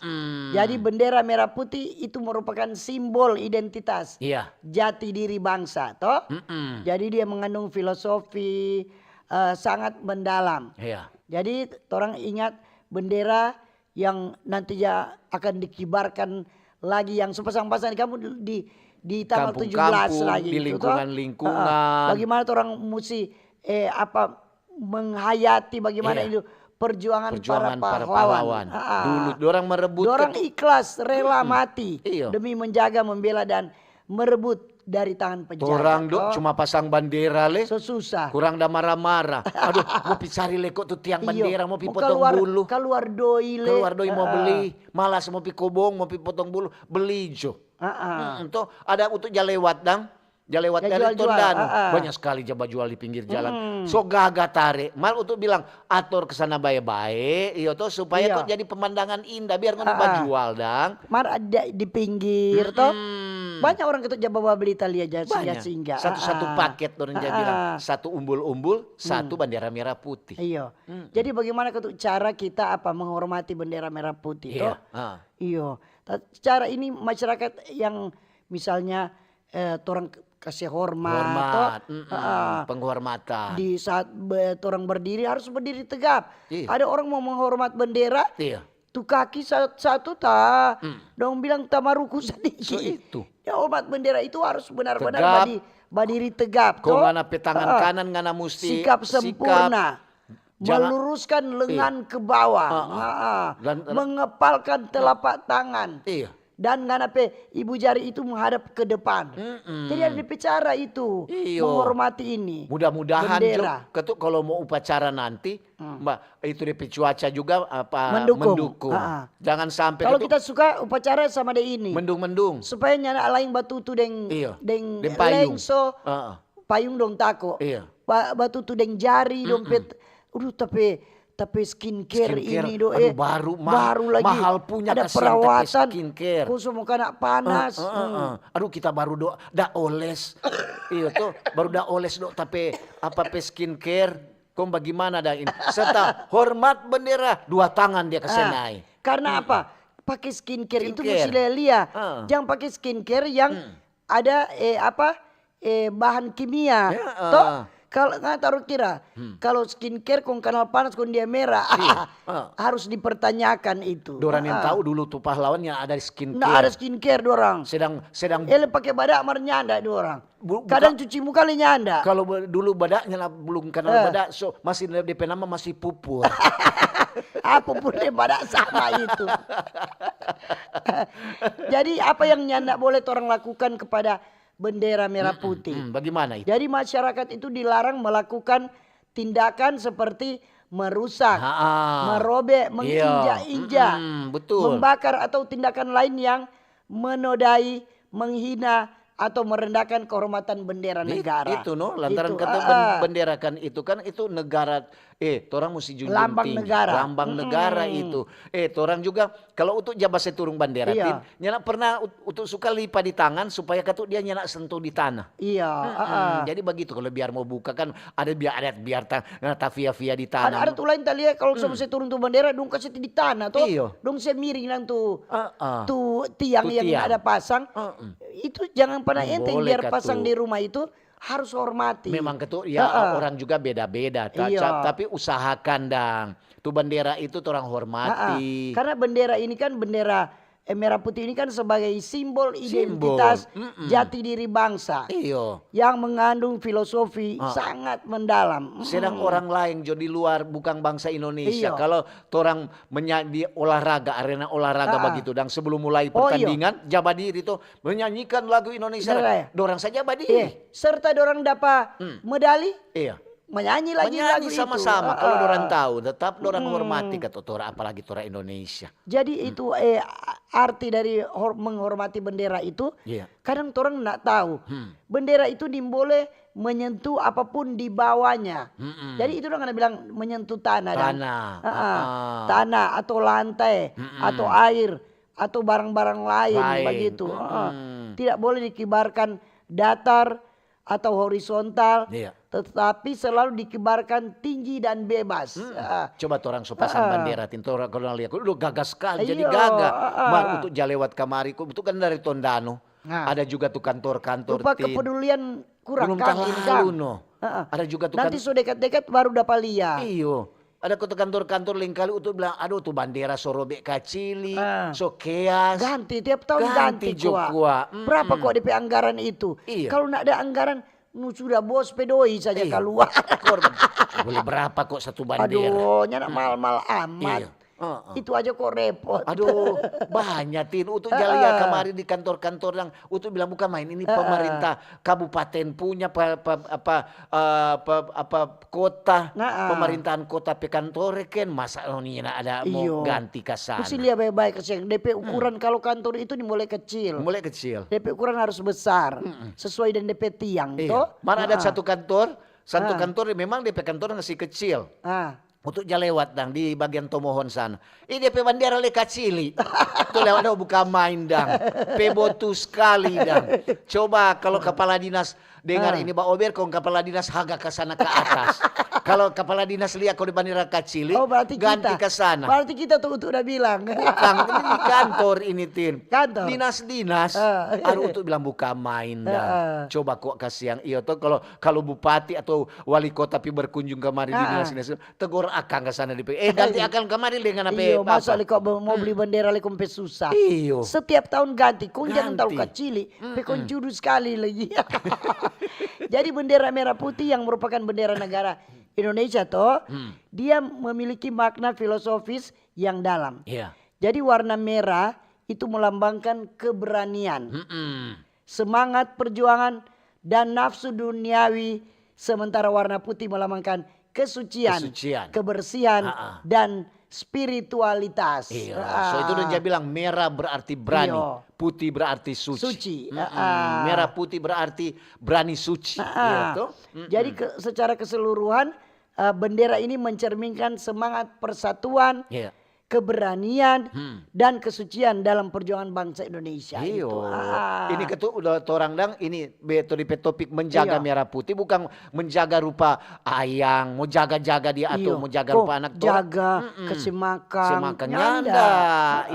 Jadi bendera merah putih itu merupakan simbol identitas Iya. jati diri bangsa, toh? Mm-mm. Jadi dia mengandung filosofi eh, sangat mendalam. Iya. Jadi torang ingat bendera yang nantinya akan dikibarkan lagi yang sepasang-pasang di kampung di di tanggal tujuh belas Kampung-kampung, lagi di itu, toh. Lingkungan-lingkungan. Heeh. Bagaimana orang musti eh, apa menghayati bagaimana Iya. itu perjuangan, Perjuangan para para pahlawan. pahlawan. Heeh. Dulu orang merebut Dorang ketu- ikhlas, rela mati Iya. Demi menjaga, membela dan merebut dari tangan penjajah. Torang do Toh? Cuma pasang bandera le. So susah. Kurang da marah-marah. Aduh, mau pi cari leko tu tiang Iyo. Bandera, mau pi Mau potong keluar, bulu. Keluar doi le. Keluar doi mau Heeh. Beli, malas mau pi kobong, mau pi potong bulu, beli jo. Heeh. Mm-mm, toh ada untuk jalewat dang. Jalewat Ya, dari jual-jual, Tondano. Heeh. Banyak sekali jaba jual di pinggir jalan. So gaga tare. Mar untuk bilang ator ke sana bae-bae, iyo toh supaya Iya. Kok jadi pemandangan indah biar ngoni Heeh. bajual dang. Mar ada di pinggir toh. Banyak orang itu jaba beli tali aja Banyak. singgah-singgah. Satu-satu Heeh. Paket orang jadi bilang Heeh. Satu umbul-umbul, satu bandera merah putih. Iyo. Jadi bagaimana katu cara kita apa menghormati bendera merah putih Iya. toh? Ah. Iyo. Ta- Cara ini masyarakat yang misalnya eh, torang k- kasih hormat, Hormat, toh? mm-mm, Heeh. Penghormatan. Di saat be- torang berdiri harus berdiri tegap. Iya. Ada orang mau menghormat bendera, Iya. tu kaki sa- satu ta Hmm. dong bilang tamaruku sadiki. So itu. Ya, hormat bendera itu harus benar-benar Tegap. badi- badiri tegap. Kong Toh? ngana pe tangan Heeh. kanan ngana musti Sikap sempurna. Jangan- Meluruskan lengan ke bawah. Heeh. Dan- Mengepalkan telapak tangan. Iya. Dan ngana pe ibu jari itu menghadap ke depan. Mm-mm. Jadi ada depe cara itu, iyo, menghormati ini. Mudah-mudahan jo, ketu kalau mo upacara nanti, hmm, itu depe cuaca juga apa, mendukung. Mendukung. Ha-ha. Jangan sampai kalau kita suka upacara sama de ini. Mendung-mendung. Supaya nyanda laeng batutu deng, iyo, deng, deng payung. Lengso, ha-ha, payung dong tako. Iya. Ba-, batutu deng jari, mm-mm, dong pet. Aduh, tapi, tapi skincare, skincare ini do, aduh, eh, baru, ma-, baru lagi. Mahal punya, ada kasihan, tapi perawatan. Skincare. Khusus mo kana panas. Eh, eh, eh, eh. Aduh, kita baru do, da oles. Iyo to, baru da oles do, tapi apa pe skincare? Kong bagimana dang ini? Serta hormat bendera, dua tangan dia kase nae. Karena apa? Pake skincare itu musti lia-lia. Jang pake skincare yang ada, eh, apa, eh, bahan kimia. Ya, to? Kalau nggak taruh kira, kalau skincare kong kanal panas kong dia merah, harus dipertanyakan itu. Dorang yang tahu dulu tu pahlawan yang ada skincare. Nggak ada skincare dorang. Sedang, sedang ele pake badak mar nyanda dorang. Bu-, kadang buka-, cuci muka le nyanda. Kalau be-, dulu badaknya lah, belum kenal badak, so, masih de pe nama masih pupur. Ah, pupur deng badak sama itu. Jadi, apa yang nyanda boleh torang lakukan kepada bendera merah putih? Mm-mm, mm, bagaimana itu? Jadi, masyarakat itu dilarang melakukan tindakan seperti merusak, ha-ha, merobek, iya, menginjak-injak, mm-mm, betul, membakar, atau tindakan lain yang menodai, menghina, atau merendahkan kehormatan bendera negara. Itu no, lantaran kata ben-, bendera kan itu kan, itu negara, eh, torang musti junjung tinggi. Lambang negara. Lambang negara itu. Eh, torang juga, kalau untuk ja se turung bandera, iya, tin, nyanda pernah ut-, untuk suka lipa di tangan supaya katu dia nyanda sentuh di tanah. Iya, heeh. Jadi bagitu, kalau biar mo buka kan ada biar adat, biar ta-, nah, tafia-fia di tanah. Ada adat lain ta lia, kalau so se turung tu bandera, dong kase di tanah to. Iyo. Dong se miring nang tu, tu tiang yang ada pasang. Itu jangan pernah enteng biar pasang di rumah itu, harus hormati. Memang ketu, ya, orang juga beda-beda, ta-, tapi usahakan dang. Tu bandera itu torang hormati. Karena bendera ini kan bendera, eh, merah putih ini kan sebagai simbol identitas jati diri bangsa. Iyo. Yang mengandung filosofi sangat mendalam. Sedang orang lain jo di luar, bukang bangsa Indonesia. Iyo. Kalau torang menya-, di olahraga, arena olahraga bagitu, dang sebelum mulai pertandingan, ja badiri to, menyanyikan lagu Indonesia. Dorang saja badiri. Iya. Serta dorang dapa medali, iya, menyanyi lagi lagu itu. Menyanyi sama-sama. Kalau dorang tahu, tetap dorang hormati kata torang, apalagi torang Indonesia. Jadi itu, eh, a-, arti dari hor-, menghormati bendera itu, kadang torang ndak tahu. Bendera itu nimbole menyentuh apapun di bawahnya. Jadi itu dong ada bilang menyentuh tanah, dang. Tanah. Tanah atau lantai, atau air, atau barang-barang lain, bagitu. Tidak boleh dikibarkan datar atau horizontal, tetapi selalu dikibarkan tinggi dan bebas. Coba torang so pasang bandera, tin, torang kalau lia, udah gagah sekali, jadi gagah. Mar untuk ja lewat kamari, itu kan dari Tondano. Ada juga tu kantor-kantor, rupa tin. Kepedulian kurang, belum kan, talalu, no. Ada juga tu nanti kan so dekat-dekat baru dapa lia. Iyo. Ada kota kantor-kantor lengkali untuk bilang, "Aduh, tu bandera so robek kacili, so keas." Ganti, tiap tahun ganti jo kwa. Berapa kwa depe anggaran itu? Iya. Kalau ndak ada anggaran, nu sudah bos pe doi saja kaluar. Boleh berapa kwa satu bandera? Aduh, nyanda mahal-mahal amat. Iya. Itu aja kwa repot. Aduh, banyak, tin. Utu ja lia kamari di kantor-kantor yang Utu bilang, "Bukan main, ini pemerintah kabupaten punya, pe-, pe-, apa, eh, pe-, apa, kota, pemerintahan kota pe kantore, ken. Masa ngoni nyanda ada mo ganti ka sana?" Musti lia bae-bae, kasiang. Depe ukuran kalau kantor itu nimbole kecil. Nimbole kecil. Depe ukuran harus besar, sesuai deng depe tiang, to. Mar ada satu kantor, satu kantor memang depe kantor masih kecil. Untuk ja lewat dang di bagian Tomohon sana. Ih, depe bandera le kacili. Tu lewat dang, bukan main dang. Pe botu skali dang. Coba kalau kepala dinas dengar ini baober, kong kepala dinas haga ka sana ka atas. Kalau kepala dinas lia kong bandera kacili, ganti ka sana. Berarti kita tu Utu da bilang. Bukang, ini kantor ini, tin. Kantor. Dinas-dinas. Aduh, Utu bilang, "Bukan main dang." Coba kwa kasiang. Iyo to, kalau, kalau bupati atau wali kota pi berkunjung kamari di dinas-dinas, tegor akang ka sana di pe-, eh, ganti akang kamari deng ngana pe apa? Iyo, masa le kong mo beli bendera le kong pe susah. Iyo. Setiap tahun ganti, kong jangan talalu kacili, pe kong judu skali lagi. Jadi bendera merah putih yang merupakan bendera negara Indonesia to, dia memiliki makna filosofis yang dalam. Iya. Jadi warna merah itu melambangkan keberanian, mm-mm, semangat perjuangan, dan nafsu duniawi, sementara warna putih melambangkan kesucian, kesucian, kebersihan, ha-ha, dan spiritualitas. Iya, so itu dong ja bilang merah berarti berani, iyo, putih berarti suci. Suci, mm-mm, ha-ha. Merah putih berarti berani suci, ha-ha, iya toh? Mm-mm. Jadi ke-, secara keseluruhan, eh, bendera ini mencerminkan semangat persatuan, iya, keberanian, hmm, dan kesucian dalam perjuangan bangsa Indonesia itu. Iyo. Ah. Ini ketu udah torang dang, ini beto di pe topik menjaga, iyo, merah putih, bukan menjaga rupa ayang, mo jaga-jaga dia atau, iyo, mo jaga rupa anak torang. Jaga, mm-mm, kasi makan. Kasi makan, nyanda. Nyanda.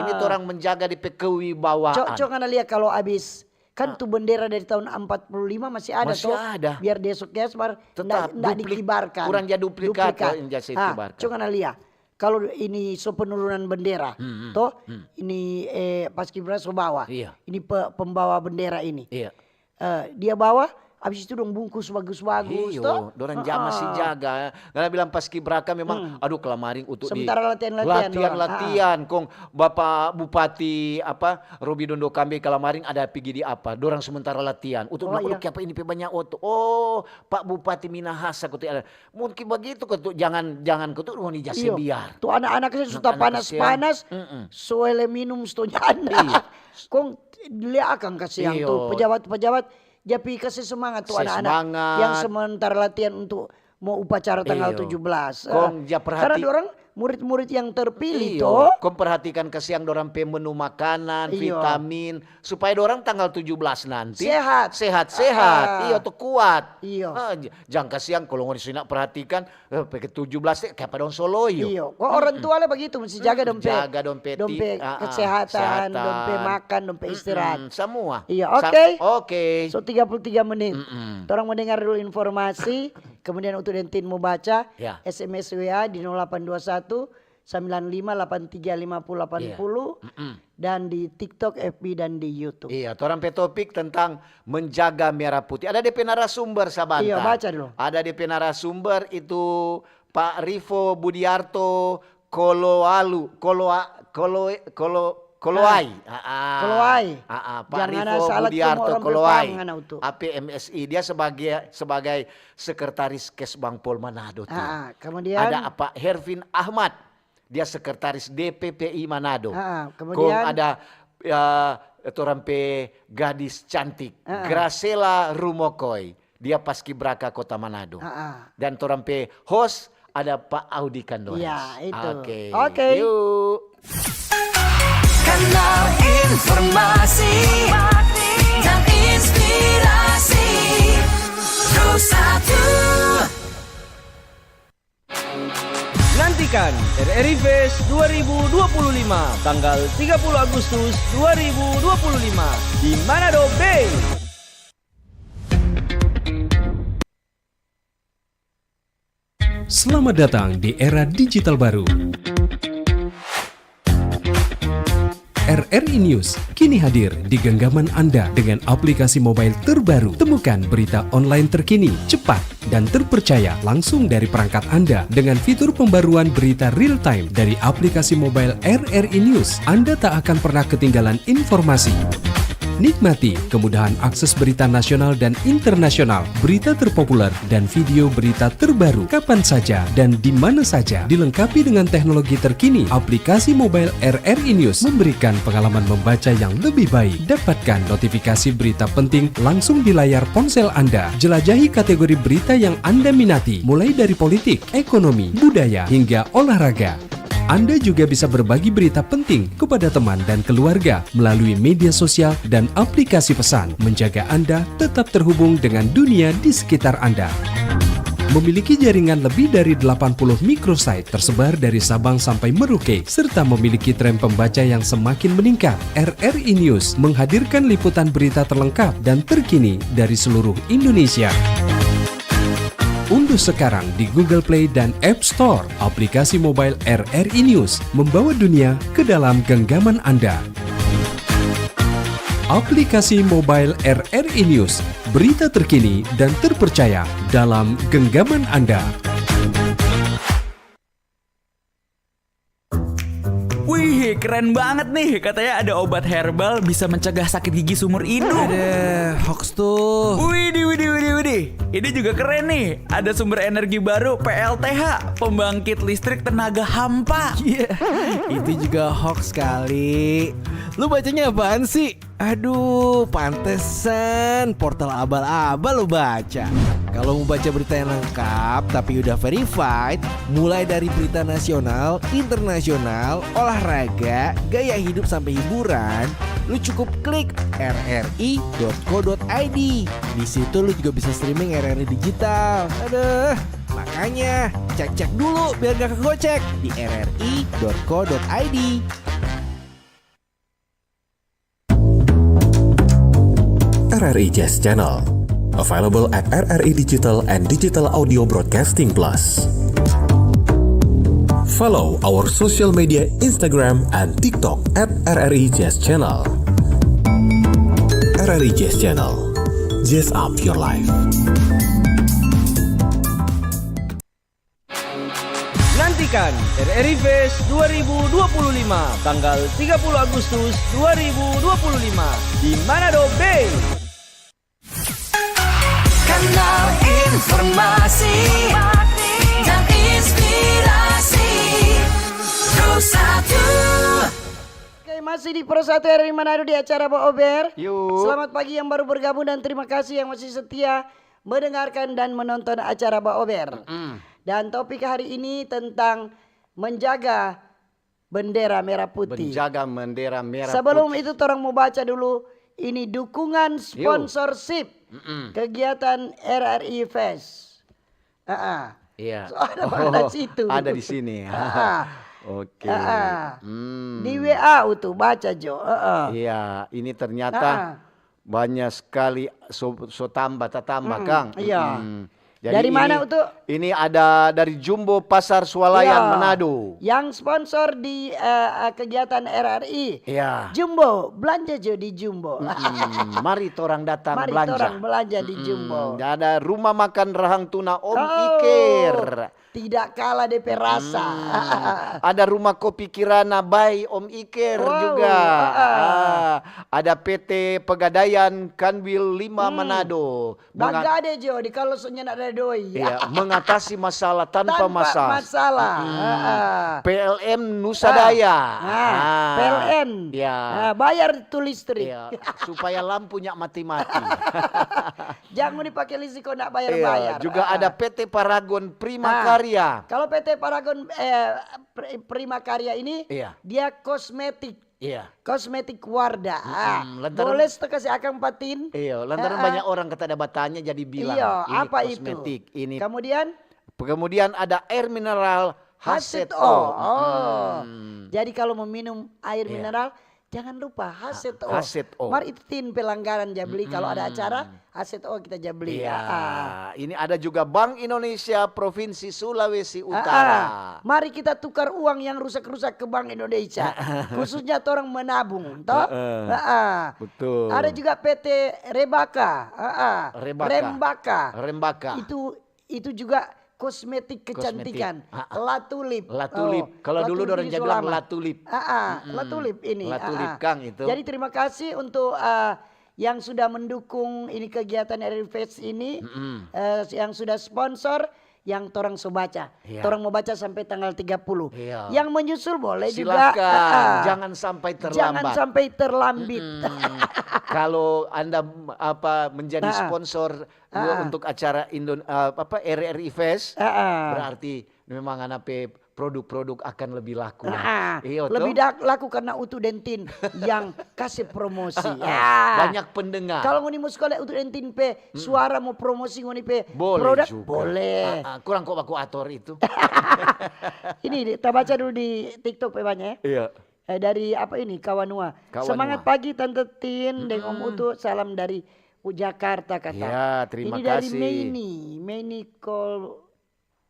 Ini, ah, torang menjaga di pe kewibawaan. Co-, co ngana lia kalu abis, kan, ah, tu bendera dari tahun empat puluh lima masih ada. Masih toh, ada. Biar dia so kiasbar, tetap nda, nda duplik-, dikibarkan. Kurang ja duplikat, duplikat, eh, ja se kibarkan. Ah, co ngana lia. Kalu ini so penurunan bendera, hmm, hmm, toh, hmm, ini, eh, paskibra so bawa. Iya. Ini pe-, pembawa bendera ini. Iya. Eh, dia bawa, habis itu dong bungkus bagus-bagus, iyo, toh? Dorang ja-, masih jaga. Ngana bilang paskibraka memang, hmm, aduh, kalamaring untuk di sementara latihan-latihan dorang. Latihan-latihan, kong Bapak Bupati, apa, Robi Dondo Kambe kalamaring ada pigi di apa? Dorang sementara latihan. Untuk, oh, bilang, iya, "Aduh, kiapa ini pe banya oto?" Oh, Pak Bupati Minahasa, kote ada. Mungkin bagitu, kote, jangan, jangan, kote, ngoni ja se biar. Iyo. Tu anak-anak kasiang so tapanas-panas, mm-mm, so hele minum, so nyanda. Iya. Kong lia akang kasiang tu, iyo, pejabat-pejabat ja pi kase semangat tu anak-anak yang sementara latihan untuk mo upacara tanggal tujuh belas. Iyo. Eh, kong ja perhati-, karena dorang murid-murid yang terpilih, iyo, to. Kong perhatikan kasiang dorang pe menu makanan, iyo, vitamin, supaya dorang tanggal tujuh belas nanti sehat. Sehat-sehat. Ah. Iyo, tu kuat. Iyo. Ah, j-, jang kasiang kalu ngoni so nyanda perhatikan, eh, pe ke tujuh belas te, kiapa dong so loyo? Iyo. Kong orang tua le bagitu, mesti jaga dong pe, jaga dong pe kesehatan, kesehatan, dong pe makan, dong pe istirahat. Mm-mm, samua. Iyo, oke. Oke. So, tiga puluh tiga menit. Mm-mm. Torang mo dengar dulu informasi, kemudian untuk dentin mo baca, ya, S M S, W A di nol delapan dua satu, sembilan lima delapan tiga lima puluh delapan puluh, iya, mm-mm, dan di TikTok, F B, dan di YouTube. Iya, torang pe topik tentang menjaga merah putih. Ada de pe narasumber, sabanta. Iya, baca dulu. Ada de pe narasumber itu Pak Rivo Budiarto Koloalu, Koloa-, Kolo-, Kolo-, Koloai. Ah. Ah, ah. Koloai. Ah, ah, Pak Rivo Budiarto Koloai. Jang ngana salah, tu orang pe paham ngana utu. A P M S I. Dia sebagai, sebagai sekretaris Kesbangpol Manado tu. Ah, ah. Kemudian? Ada Pak Hervin Ahmad. Dia sekretaris D P P I Manado. Ah, ah, kemudian? Kong ada, ya, torang pe gadis cantik, ah, ah, Gracela Rumokoi. Dia paskibraka Kota Manado. Ah, ah. Dan torang pe host ada Pak Audi Kandoras. Ya, itu. Oke. Oke. Yuk. Kanal informasi dan inspirasi. Pro satu. Nantikan R R I Fest dua ribu dua puluh lima, tanggal tiga puluh Agustus dua ribu dua puluh lima, di Manado Bay. Selamat datang di era digital baru. R R I News kini hadir di genggaman Anda dengan aplikasi mobile terbaru. Temukan berita online terkini, cepat, dan terpercaya langsung dari perangkat Anda dengan fitur pembaruan berita real time dari aplikasi mobile R R I News. Anda tak akan pernah ketinggalan informasi. Nikmati kemudahan akses berita nasional dan internasional, berita terpopuler, dan video berita terbaru kapan saja dan di mana saja. Dilengkapi dengan teknologi terkini, aplikasi mobile R R I News memberikan pengalaman membaca yang lebih baik. Dapatkan notifikasi berita penting langsung di layar ponsel Anda. Jelajahi kategori berita yang Anda minati, mulai dari politik, ekonomi, budaya, hingga olahraga. Anda juga bisa berbagi berita penting kepada teman dan keluarga melalui media sosial dan aplikasi pesan, menjaga Anda tetap terhubung dengan dunia di sekitar Anda. Memiliki jaringan lebih dari delapan puluh microsite tersebar dari Sabang sampai Merauke, serta memiliki tren pembaca yang semakin meningkat, R R I News menghadirkan liputan berita terlengkap dan terkini dari seluruh Indonesia. Unduh sekarang di Google Play dan App Store aplikasi mobile R R I News, membawa dunia ke dalam genggaman Anda. Aplikasi mobile R R I News, berita terkini dan terpercaya dalam genggaman Anda. Wih, keren banget nih. Katanya ada obat herbal bisa mencegah sakit gigi seumur hidup. Ada hoax tuh. Widih, widih, widih, widih. Ini juga keren nih. Ada sumber energi baru, P L T H, pembangkit listrik tenaga hampa. Iya, itu juga hoax kali. Lu bacanya apaan sih? Aduh, pantesan portal abal-abal lo baca. Kalau mau baca berita yang lengkap tapi udah verified, mulai dari berita nasional, internasional, olahraga, gaya hidup sampai hiburan, lu cukup klik R R I dot co dot I D. Di situ lu juga bisa streaming R R I digital. Aduh, makanya cek-cek dulu biar gak kegocek di R R I dot co dot I D. R R I Jazz Channel. Available at R R I Digital and Digital Audio Broadcasting Plus. Follow our social media, Instagram and TikTok at R R I Jazz Channel. R R I Jazz Channel. Jazz up your life. Nantikan R R I Fest dua ribu dua puluh lima, tanggal tiga puluh Agustus dua ribu dua puluh lima, di Manado Bay. Kanal informasi dan inspirasi. Pro satu. Oke, masih di Pro satu R R I Manado di acara Baober. Yuk. Selamat pagi yang baru bergabung dan terima kasih yang masih setia mendengarkan dan menonton acara Baober. Mm. Dan topik hari ini tentang menjaga bendera merah putih. Menjaga bendera merah Sebelum putih. Itu, torang mau baca dulu ini dukungan Yo. Sponsorship Mm-mm. Kegiatan R R I Fest. Ah, ah. Iya. So, ada Oh, pada situ. Ada di sini. Ah, ah. Oke. Ah, ah. Hmm. Di W A itu baca jo. Ah, ah. Iya, ini ternyata Ah, ah. banyak sekali so, so tambah, tatambah, Mm-mm, Kang. Iya. Mm-mm. Jadi Dari ini, mana itu? Ini ada dari Jumbo Pasar Sualayan, Iya. Manado. Yang sponsor di, eh, eh, kegiatan R R I. Iya. Jumbo, belanja jo di Jumbo. Mm-mm. Mari torang datang Mari belanja. torang belanja di Mm-mm. Jumbo. Ada rumah makan rahang tuna Om Oh, Iker. Tidak kalah depe rasa. Mm-mm. Ada rumah kopi Kirana by Om Iker Wow, juga. Ah, ah. Ah, ada P T Pegadaian Kanwil lima Hmm. Manado. Mengat- Bagade jo di kalau so nyanda ada doi. Iya, mengatasi masalah tanpa Tanpa masalah. masalah. Mm-mm. Ah, ah. P L N Nusa Ah. Daya. Ah, Ah. P L N. Iya. Ah, bayar tu listrik. Iya, supaya lampunya mati-mati. Jangan dipake listrik kok ndak bayar-bayar. Iya, juga Ah, ada ah. P T Paragon Prima Ah, Karya. Kalau P T Paragon, eh, Pri-, Prima Karya ini, Iya. dia kosmetik. Iya. Kosmetik Wardah. Ah, Mm-mm, lantaran boleh sto kasih akang patin? Iya, lantaran Ah, ah. banyak orang kata ada batanya jadi bilang, Iya, "Ini apa itu? kosmetik, ini" Kemudian? Kemudian ada air mineral H Z O. H Z O. Oh. Mm-mm. Jadi kalau mau minum air Iya. mineral, jangan lupa H Z O. H Z O. Mar itu tin pelanggaran ja beli kalau ada Mm-mm. acara, H Z O kita ja beli. Iya, Ah, ah. ini ada juga Bank Indonesia Provinsi Sulawesi Ah, Utara. ah. Mari kita tukar uang yang rusak-rusak ke Bank Indonesia. Khususnya torang menabung, toh? Heeh. Ah, ah. Betul. Ada juga P T Rebaka. Ah, ah. Rebaka. Rembaka. Rembaka. Itu, itu juga kosmetik Kosmetik. kecantikan. Ah, ah. La Tulip. La Tulip. Oh, Kalau La dulu Tulip dorang di ja bilang Sulama. La Tulip. Ah, ah. Mm-mm. La Tulip ini. La Tulip, Ah, ah. Kang, itu. Jadi terima kasih untuk, ah, yang sudah mendukung ini kegiatan R R I Fest ini, Mm-mm. eh, yang sudah sponsor, yang torang so baca. Iya. Torang mau baca sampai tanggal tiga puluh. Iya. Yang menyusul boleh juga. Silahkan, Ah, ah. jangan sampai Jangan terlambat. sampai terlambit. Mm-mm. Kalau Anda, m-, apa, menjadi Ah, ah. sponsor Ah, ah. untuk acara Indon-, eh, apa, R R I Fest, Ah, ah. berarti memang Anda pe produk-produk akan lebih laku. Ah, ah. Iyo, Lebih toh? dak-, laku karena Utu Dentin yang kasih promosi. Ah, Ah. banyak pendengar. Kalau ngoni mau sekolah Utu Dentin pe Mm. suara, mau promosi ngoni pe Boleh produk, juga. boleh. Ah, ah, kurang kok baku ator itu. Ini, di-, tabaca dulu di TikTok pe banyak, ya. Iya. Eh, dari apa ini, Kawanua. Kawanua. "Semangat pagi, Tante Tin, deng Om Mm-mm. Utu, salam dari U-, Jakarta," kata. Ya, terima Ini dari kasih. Meini, Meini Kol-,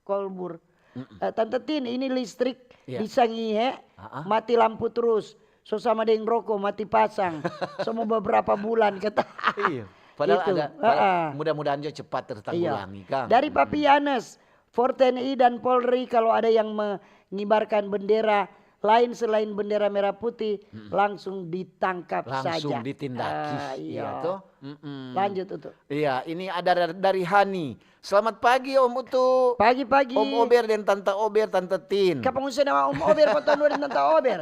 Kolbur. Mm-mm. Eh, "Tante Tin, ini listrik Iya. di Sangihe, Ah, ah. mati lampu terus. So sama deng roko, mati pasang. So mo beberapa bulan," kata. Iya. Padahal Itu, ada, padahal ah, ah. mudah-mudahan juga cepat Iya. tertanggulangi, Kang. Dari Mm-mm. Papi Yanes, "For T N I dan Polri, kalau ada yang mengibarkan bendera, lain selain bendera merah putih, langsung ditangkap saja. Langsung ditindaki. Ah, iya. Iya toh? Mm-mm. Lanjut, Utu. Iya, ini ada dar-, dari Hani. "Selamat pagi, Om Utu." Pagi-pagi. Om Ober dan Tanta Ober, Tanta Tin. Ka pengungsi nama Om Ober, kau tahu deng Tanta Ober.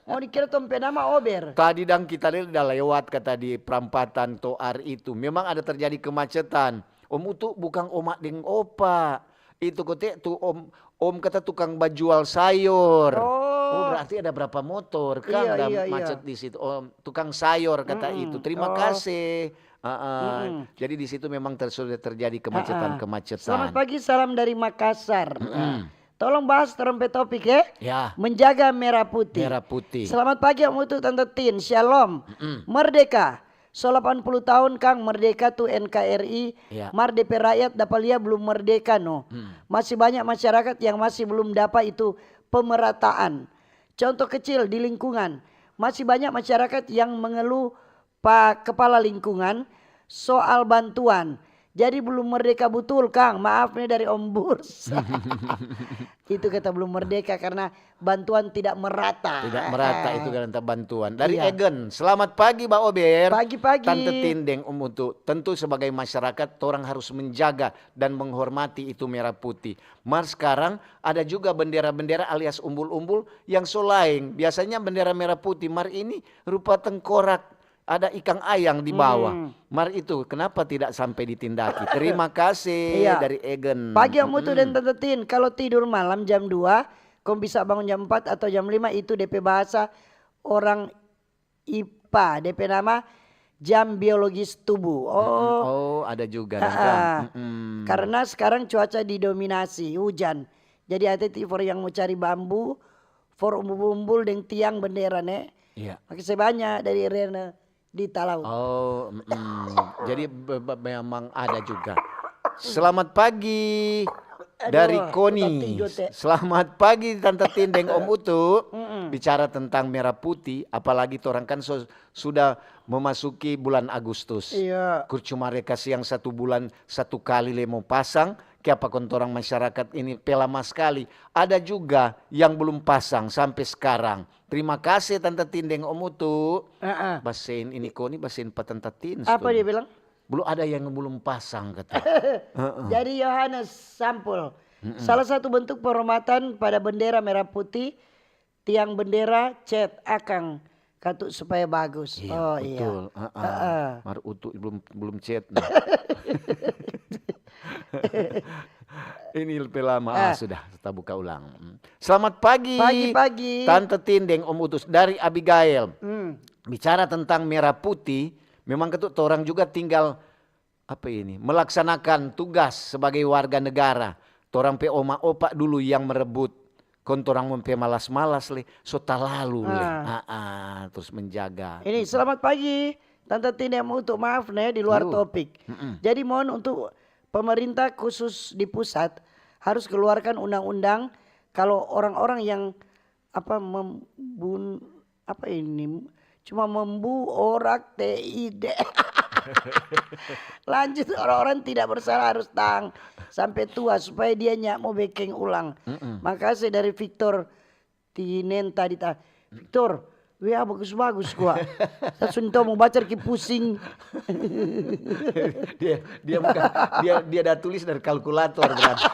Mau dikira tong pe nama Ober. Tadi dang kita lihat udah lewat kata di perampatan Toar itu. Memang ada terjadi kemacetan. Om Utu bukang oma deng opa. Itu kote tu om, om kata tukang bajual sayor. Oh. Oh, berarti ada berapa motor kan. Iya, ada iya, iya. Macet di situ. Oh, tukang sayor kata itu. Terima kasih. Ah, ah. Jadi di situ memang ter-, sudah terjadi kemacetan-kemacetan. Selamat pagi, salam dari Makassar. Tolong bahas torang pe topik, ya. Ya. Menjaga merah putih. Merah putih. Selamat pagi, Om Utu, Tanta Tin. Shalom. Merdeka. So delapan puluh tahun kang merdeka tu N K R I, mar depe rakyat dapa lia belum merdeka no. Masih banyak masyarakat yang masih belum dapa itu pemerataan. Contoh kecil di lingkungan, masih banyak masyarakat yang mengeluh pa kepala lingkungan soal bantuan. Jadi belum merdeka butul kang, maaf nih dari Om Burs. Itu kata belum merdeka karena bantuan tidak merata. Tidak merata itu kata bantuan. Dari Egen, "Selamat pagi, Ba Ober." Pagi-pagi. Tante Tin deng Om Utu, tentu sebagai masyarakat, torang harus menjaga dan menghormati itu merah putih. Mar sekarang ada juga bendera-bendera alias umbul-umbul yang so laeng. Biasanya bendera merah putih, mar ini rupa tengkorak. Ada ikang ayang di bawah. Mar itu, kenapa tidak sampai ditindaki? Terima kasih dari Egen. Pagi Om Utu deng Tante Tin, kalau tidur malam jam dua, kong bisa bangun jam empat atau jam lima, itu depe bahasa orang Ipa, depe nama jam biologis tubuh. Oh. Oh, ada juga dong, Kang. Karena sekarang cuaca didominasi hujan. Jadi hati-hati for yang mau cari bambu, for umbul-umbul deng tiang bendera, ne. Iya. Makase banya dari Rene di Talaut. Oh, mm-mm. Jadi be-, be-, memang ada juga. Selamat pagi dari Koni. Selamat pagi, Tante Tin deng Om Utu. Bicara tentang merah putih, apalagi torang kan so-, sudah memasuki bulan Agustus. Iya. Kurcuma re kasiang satu bulan, satu kali le mo pasang, kiapa kong torang masyarakat ini pe lama skali. Ada juga yang belum pasang sampe skarang. Terima kase Tanta Tin deng Om Utu. Heeh. Basein ini Koni, basein pa Tanta Tin. Apa dia bilang? Belum ada yang belum pasang, kata. Heeh. Jadi Yohanes Sampul, salah satu bentuk penghormatan pada bendera merah putih, tiang bendera, cat akang katu supaya bagus. Iya, oh, betul. Iya. Heeh. Heeh. Mar Utu belum, belum cat. Ini lebih lama. Ah, sudah, kita buka ulang. Selamat pagi. Pagi-pagi. Tante Tin deng Om Utus dari Abigail. Hmm. Bicara tentang merah putih, memang katu torang juga tinggal, apa ini, melaksanakan tugas sebagai warga negara. Torang pe oma opa dulu yang merebut. Kong torang mo pe malas-malas le, so talalu le. Ah. Ah, ah, terus menjaga. Ini, selamat pagi, Tante Tin deng Om Utu, maaf ne, di luar topik. Mm-mm. Jadi mohon untuk pemerintah khusus di pusat harus keluarkan undang-undang kalau orang-orang yang, apa, membun-, apa ini, cuma membu orak te ide. Lanjut, orang-orang tidak bersalah harus tang sampe tua supaya dia nyak mo bekeng ulang. Mm-mm. Makase dari Victor Tinen tadi ta, "Victor, W A bagus-bagus kwa. Sa sunto mo baca ki pusing." Dia, dia bukan, dia, dia ada tulis dari kalkulator berarti.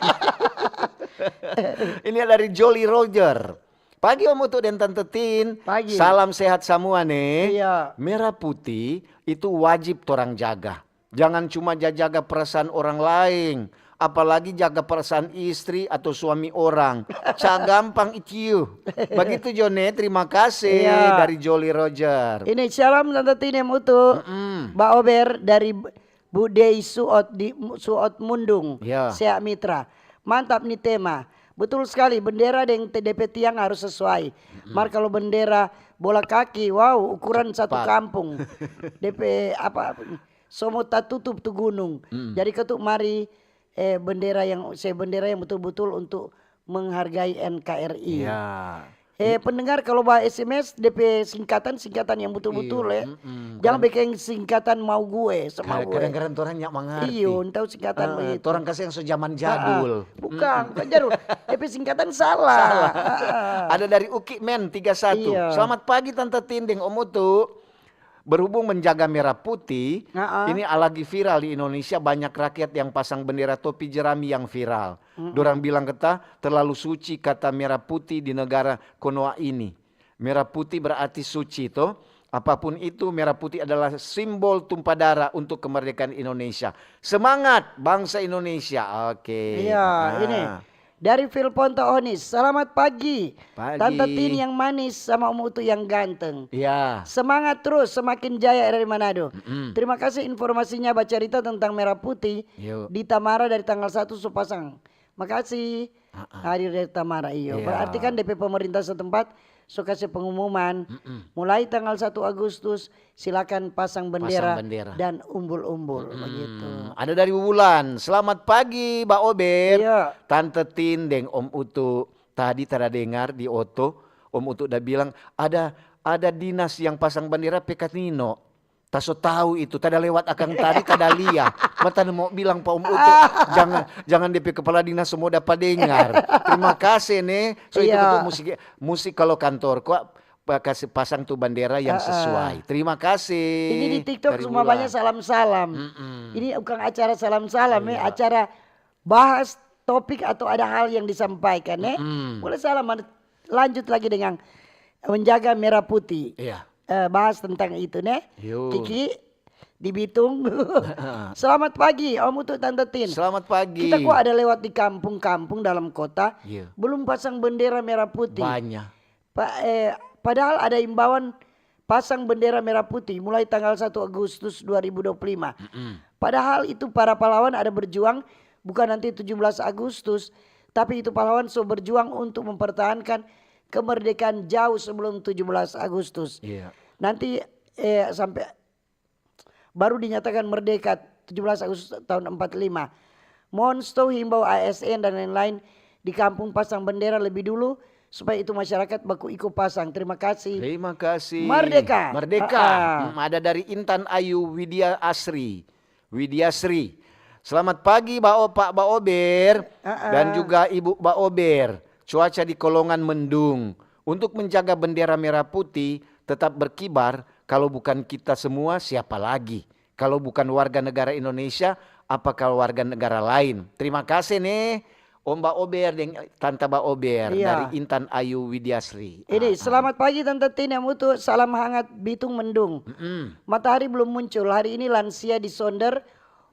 Ini dari Jolly Roger. Pagi Om Utu deng Tante Tin. Pagi. Salam sehat samua ne. Iya. Merah putih itu wajib torang jaga. Jangan cuma ja-, jaga perasaan orang laeng, apalagi jaga perasaan istri atau suami orang. Ca gampang itiu. Bagitu jo ne, terima kasih. Iya. Dari Jolly Roger. Ini shalom Tante Tin deng Om Utu. Mm-mm. Ba Ober dari Bu Dei Suot di, Suot Mundung, iya. Sea Mitra. Mantap ni tema. Betul skali, bendera deng te-, depe tiang harus sesuai. Mm-mm. Mar kalu bendera bola kaki, wow, ukuran satu kampung. Depe apa, so mo tatutup tu gunung. Mm. Jadi katu mari, eh, bendera yang, se bendera yang betul-betul untuk menghargai N K R I. Iya. Eh, pendengar, kalau ba S M S, depe singkatan, singkatan yang betul-betul, Iyo, eh. mm-mm. Jangan bikin singkatan mau gue, semau gue. Kadang-kadang torang nyak mangarti. Iyo, entah singkatan Ah, begitu. Torang kasih yang so zaman jadul. Bukan, bukan jadul. Depe singkatan salah. Ah, ah. Ada dari Uki Men tiga satu. Iya. Selamat pagi Tante Tin deng Om Utu. Berhubung menjaga merah putih, Ah, ah. ini lagi viral di Indonesia, banyak rakyat yang pasang bendera topi jerami yang viral. Dorang bilang kata terlalu suci kata merah putih di negara Konoha ini. Merah putih berarti suci to. Apapun itu, merah putih adalah simbol tumpah darah untuk kemerdekaan Indonesia. Semangat bangsa Indonesia. Oke. Iya, Ah. ini. Dari Phil Ponto Onis, selamat pagi. Pagi. Tante Tin yang manis sama Om Utu yang ganteng. Ya. Semangat terus, semakin jaya dari Manado. Terima kasih informasinya, bacarita tentang merah putih Yo. di Tamara dari tanggal satu so pasang. Makasih. Hadir dari Tamara, iyo. Iya. Berarti kan depe pemerintah setempat so kasih pengumuman. Mulai tanggal satu Agustus, silakan pasang bendera, Pasang bendera. dan umbul-umbul begitu. Hmm, ada dari Wulan. Selamat pagi, Ba Ober. Iya. Tante Tin deng Om Utu. Tadi tada dengar di oto, Om Utu da bilang, ada ada dinas yang pasang bendera pe kanino. Ta so tau itu, tada lewat akang tadi, tada lia. Mata mo bilang pa Om Utu, jangan jangan depe kepala dinas so mo dapa dengar. Terima kasih ne. So itu Iya. betul musik musik kalau kantor kok pa- kasih pasang tu bendera yang sesuai. Terima kasih. Ini di TikTok Dari semua Wulan. Banyak salam-salam. Mm-mm. Ini bukan acara salam-salam ya, Iya. Acara bahas topik atau ada hal yang disampaikan ya. Mm. Boleh salam, lanjut lagi dengan menjaga merah putih. Iya. Eh, bahas tentang itu ne. Yo. Kiki di Bitung. Selamat pagi Om Utu, Tante Tin. Selamat pagi. Kita kok ada lewat di kampung-kampung dalam kota, Iya. belum pasang bendera merah putih. Banyak. Pa- eh, padahal ada imbauan pasang bendera merah putih mulai tanggal satu Agustus dua ribu dua puluh lima. Padahal itu para pahlawan ada berjuang bukan nanti tujuh belas Agustus, tapi itu pahlawan so berjuang untuk mempertahankan kemerdekaan jauh sebelum tujuh belas Agustus. Iya. Nanti eh, sampai baru dinyatakan merdeka tujuh belas Agustus tahun empat lima. Mohon stou himbau A S N dan lain-lain di kampung pasang bendera lebih dulu supaya itu masyarakat baku iko pasang. Terima kasih. Terima kasih. Merdeka. Merdeka. Ah, ah. Hmm, ada dari Intan Ayu Widya Asri. Widya Sri. Selamat pagi Ba Opa, Ba Ober, Ah, ah. dan juga Ibu Ba Ober. Cuaca di Kolongan mendung. Untuk menjaga bendera merah putih tetap berkibar, kalau bukan kita semua, siapa lagi? Kalau bukan warga negara Indonesia, apakah warga negara lain? Terima kasih nih, Om Ba Ober deng Tanta Ba Ober Iya. Dari Intan Ayu Widiasri. Ini, Ah, ah. Selamat pagi Tante Tin yang mutu, salam hangat Bitung Mendung. Mm-mm. Matahari belum muncul, hari ini lansia di Sonder,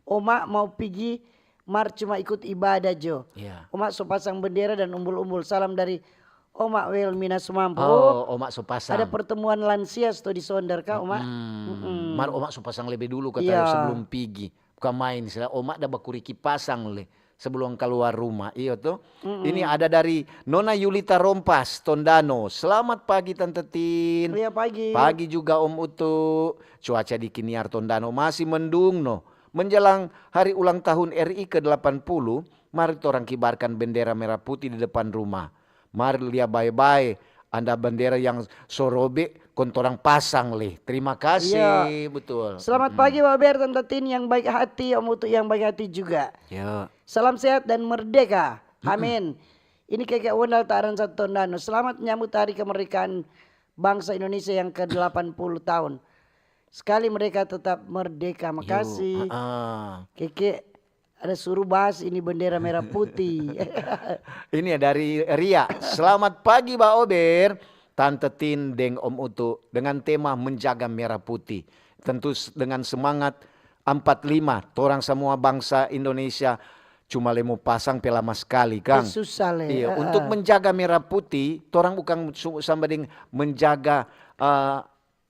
Oma mau pigi, mar cuma ikut ibadah jo. Iya. Oma so pasang bendera dan umbul-umbul, salam dari Oma Welmina Sumampo. Oh, Oma so pasang. Ada pertemuan lansia sto di Sonder ka, Oma? Hmm, Mm-mm. Mar Oma so pasang lebe dulu kata Iya. Sebelum pigi. Bukan main, sila Oma da bakuriki pasang le sebelum keluar rumah. Iyo to. Ini ada dari Nona Yulita Rompas, Tondano. Selamat pagi Tante Tin. Iya, pagi. Pagi juga Om Utu. Cuaca di Kiniar Tondano masih mendung no. Menjelang hari ulang tahun R I ke delapan puluh, mari torang kibarkan bendera merah putih di depan rumah. Mari lia bae-bae, ada bendera yang so robe kong torang pasang le. Terima kasih, Iya. Betul. Selamat pagi, Baber, Tante Tin yang baik hati, Om Utu yang baik hati juga. Ya. Salam sehat dan merdeka. Amin. Ini Keke Wondal Taran Satu Tondano. Selamat menyambut Hari Kemerdekaan Bangsa Indonesia yang ke delapan puluh tahun. Sekali merdeka, tetap merdeka. Makasih. Ah. Keke, ada suruh bahas ini bendera merah putih. Ini ya dari Ria. Selamat pagi Ba Ober, Tante Tin deng Om Utu dengan tema menjaga merah putih. Tentu s- dengan semangat empat lima, torang semua bangsa Indonesia cuma le mo pasang pe lama sekali, kang. Eh, susah le. Iya, Heeh. Untuk menjaga merah putih, torang bukan su- sama deng menjaga eh,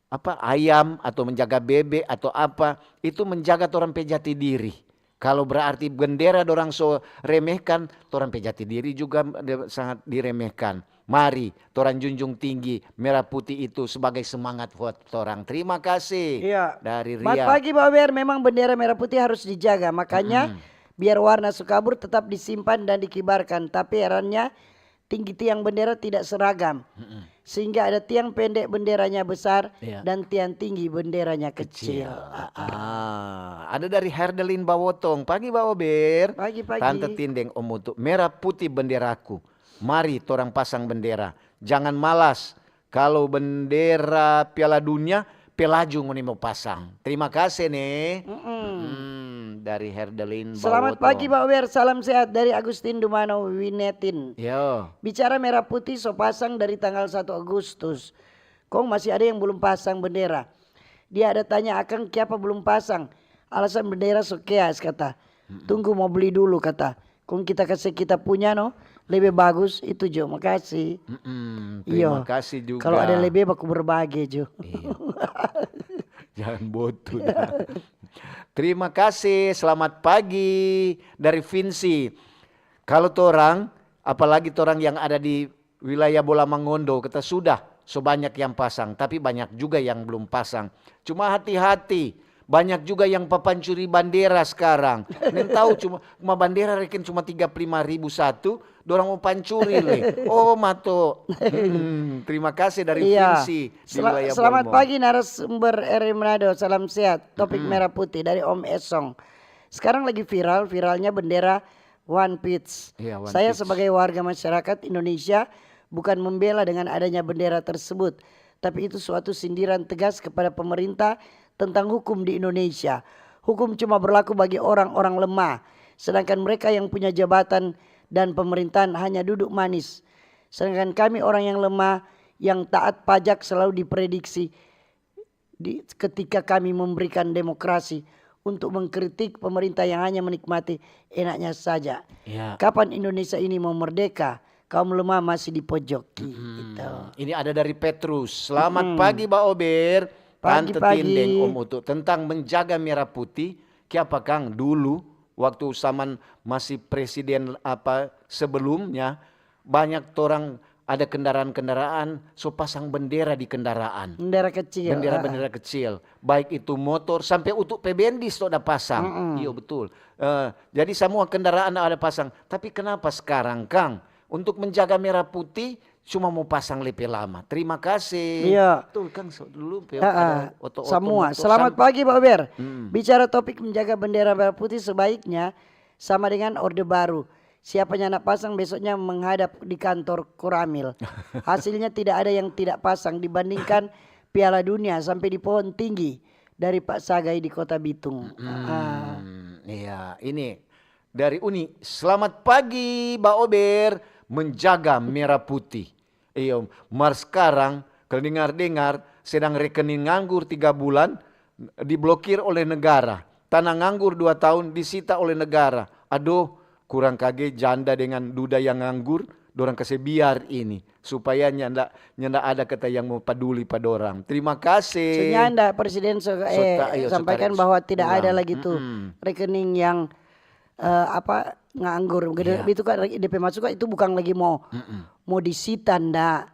apa ayam atau menjaga bebe atau apa, itu menjaga torang pe jati diri. Kalau berarti bendera dorang so remehkan, torang pe jati diri juga de- sangat diremehkan. Mari torang junjung tinggi merah putih itu sebagai semangat buat torang. Terima kasih Iya. Dari Selamat Ria. Pagi, Baber. Memang bendera merah putih harus dijaga. Makanya biar warna so kabur tetap disimpan dan dikibarkan. Tapi herannya tinggi tiang bendera tidak seragam. Sehingga ada tiang pendek benderanya besar, iya, dan tiang tinggi benderanya kecil. Ah, ada dari Herdelin Bawotong. Pagi, Ba Ober. Pagi, pagi. Tante Tin deng Om Utu. Merah putih benderaku. Mari torang pasang bendera. Jangan malas. Kalau bendera Piala Dunia, pe laju ngoni mo pasang. Terima kasih ne. Mm-mm. Dari Herdelin Bawotong. Selamat pagi, Ba Ober. Salam sehat dari Agustin Dumano Winetin. Yo. Bicara merah putih so pasang dari tanggal satu Agustus. Kong masih ada yang belum pasang bendera. Dia ada tanya akang kiapa belum pasang. Alasan bendera so keas kata. Tunggu mo bli dulu kata. Kong kita kase kita punya no, lebe bagus itu jo. Makasih. Mm-mm, terima kasih juga. Kalo ada lebe baku berbage jo. Iyo. Jangan botu. Terima kasih, selamat pagi dari Vinci. Kalo torang, apalagi torang yang ada di wilayah Bola Mangondo, kata sudah, so banyak yang pasang, tapi banyak juga yang belum pasang. Cuma hati-hati, banyak juga yang papancuri bandera skarang. Neng tau cuma, cuma bandera reken cuma tiga puluh lima ribu satu, dorang mo pancuri le. Oh, mato. Hmm, terima kasih dari Vinci di wilayah Bola Mangondo. Selamat pagi narasumber R R I Manado, salam sehat. Topik merah putih dari Om Esong. Sekarang lagi viral, viralnya bendera One Peach. Iya, One Peach. Saya sebagai warga masyarakat Indonesia bukan membela dengan adanya bendera tersebut, tapi itu suatu sindiran tegas kepada pemerintah tentang hukum di Indonesia. Hukum cuma berlaku bagi orang-orang lemah, sedangkan mereka yang punya jabatan dan pemerintahan hanya duduk manis. Sedangkan kami orang yang lemah, yang taat pajak selalu diprediksi di, ketika kami memberikan demokrasi untuk mengkritik pemerintah yang hanya menikmati enaknya saja. Ya. Kapan Indonesia ini mau merdeka? Kaum lemah masih dipojoki. Hmm. Gitu. Ini ada dari Petrus. Selamat pagi, Ba Ober. Pagi, Tante Tin deng Om Utu. Tentang menjaga merah putih, kiapa kang dulu waktu zaman masih presiden apa sebelumnya, banyak torang ada kendaraan-kendaraan so pasang bendera di kendaraan. Bendera kecil. Bendera-bendera kecil. Baik itu motor, sampe utu pe bendis to da pasang. Iyo, betul. Eh, jadi samua kendaraan ada pasang. Tapi kenapa skarang, kang, untuk menjaga merah putih cuma mo pasang lepe lama? Terima kasih. Iya. Betul, kang, so, dulu pe ada oto-oto. Samua. Selamat pagi, Pak Ber. Bicara topik menjaga bendera merah putih, sebaiknya sama dengan Orde Baru. Siapanya nak pasang besoknya menghadap di kantor Koramil. Hasilnya tidak ada yang tidak pasang dibandingkan Piala Dunia sampai di pohon tinggi dari Pak Sagai di Kota Bitung. Hmm, iya, ini dari Uni. Selamat pagi, Ba Ober, menjaga merah putih. Iyo, mar skarang kalu dengar-dengar sedang rekening nganggur tiga bulan diblokir oleh negara. Tanah nganggur dua tahun disita oleh negara. Adoh, kurang kage janda dengan duda yang nganggur, dorang kase biar ini. Supaya nyanda, nyanda ada kata yang mo paduli pa dorang. Terima kasih. So nyanda, presiden so, eh, sampaikan bahwa tidak ada lagi tu rekening yang eh, apa, nganggur. Gede itu kan, depe masukan itu bukan lagi mo, mo disita nda.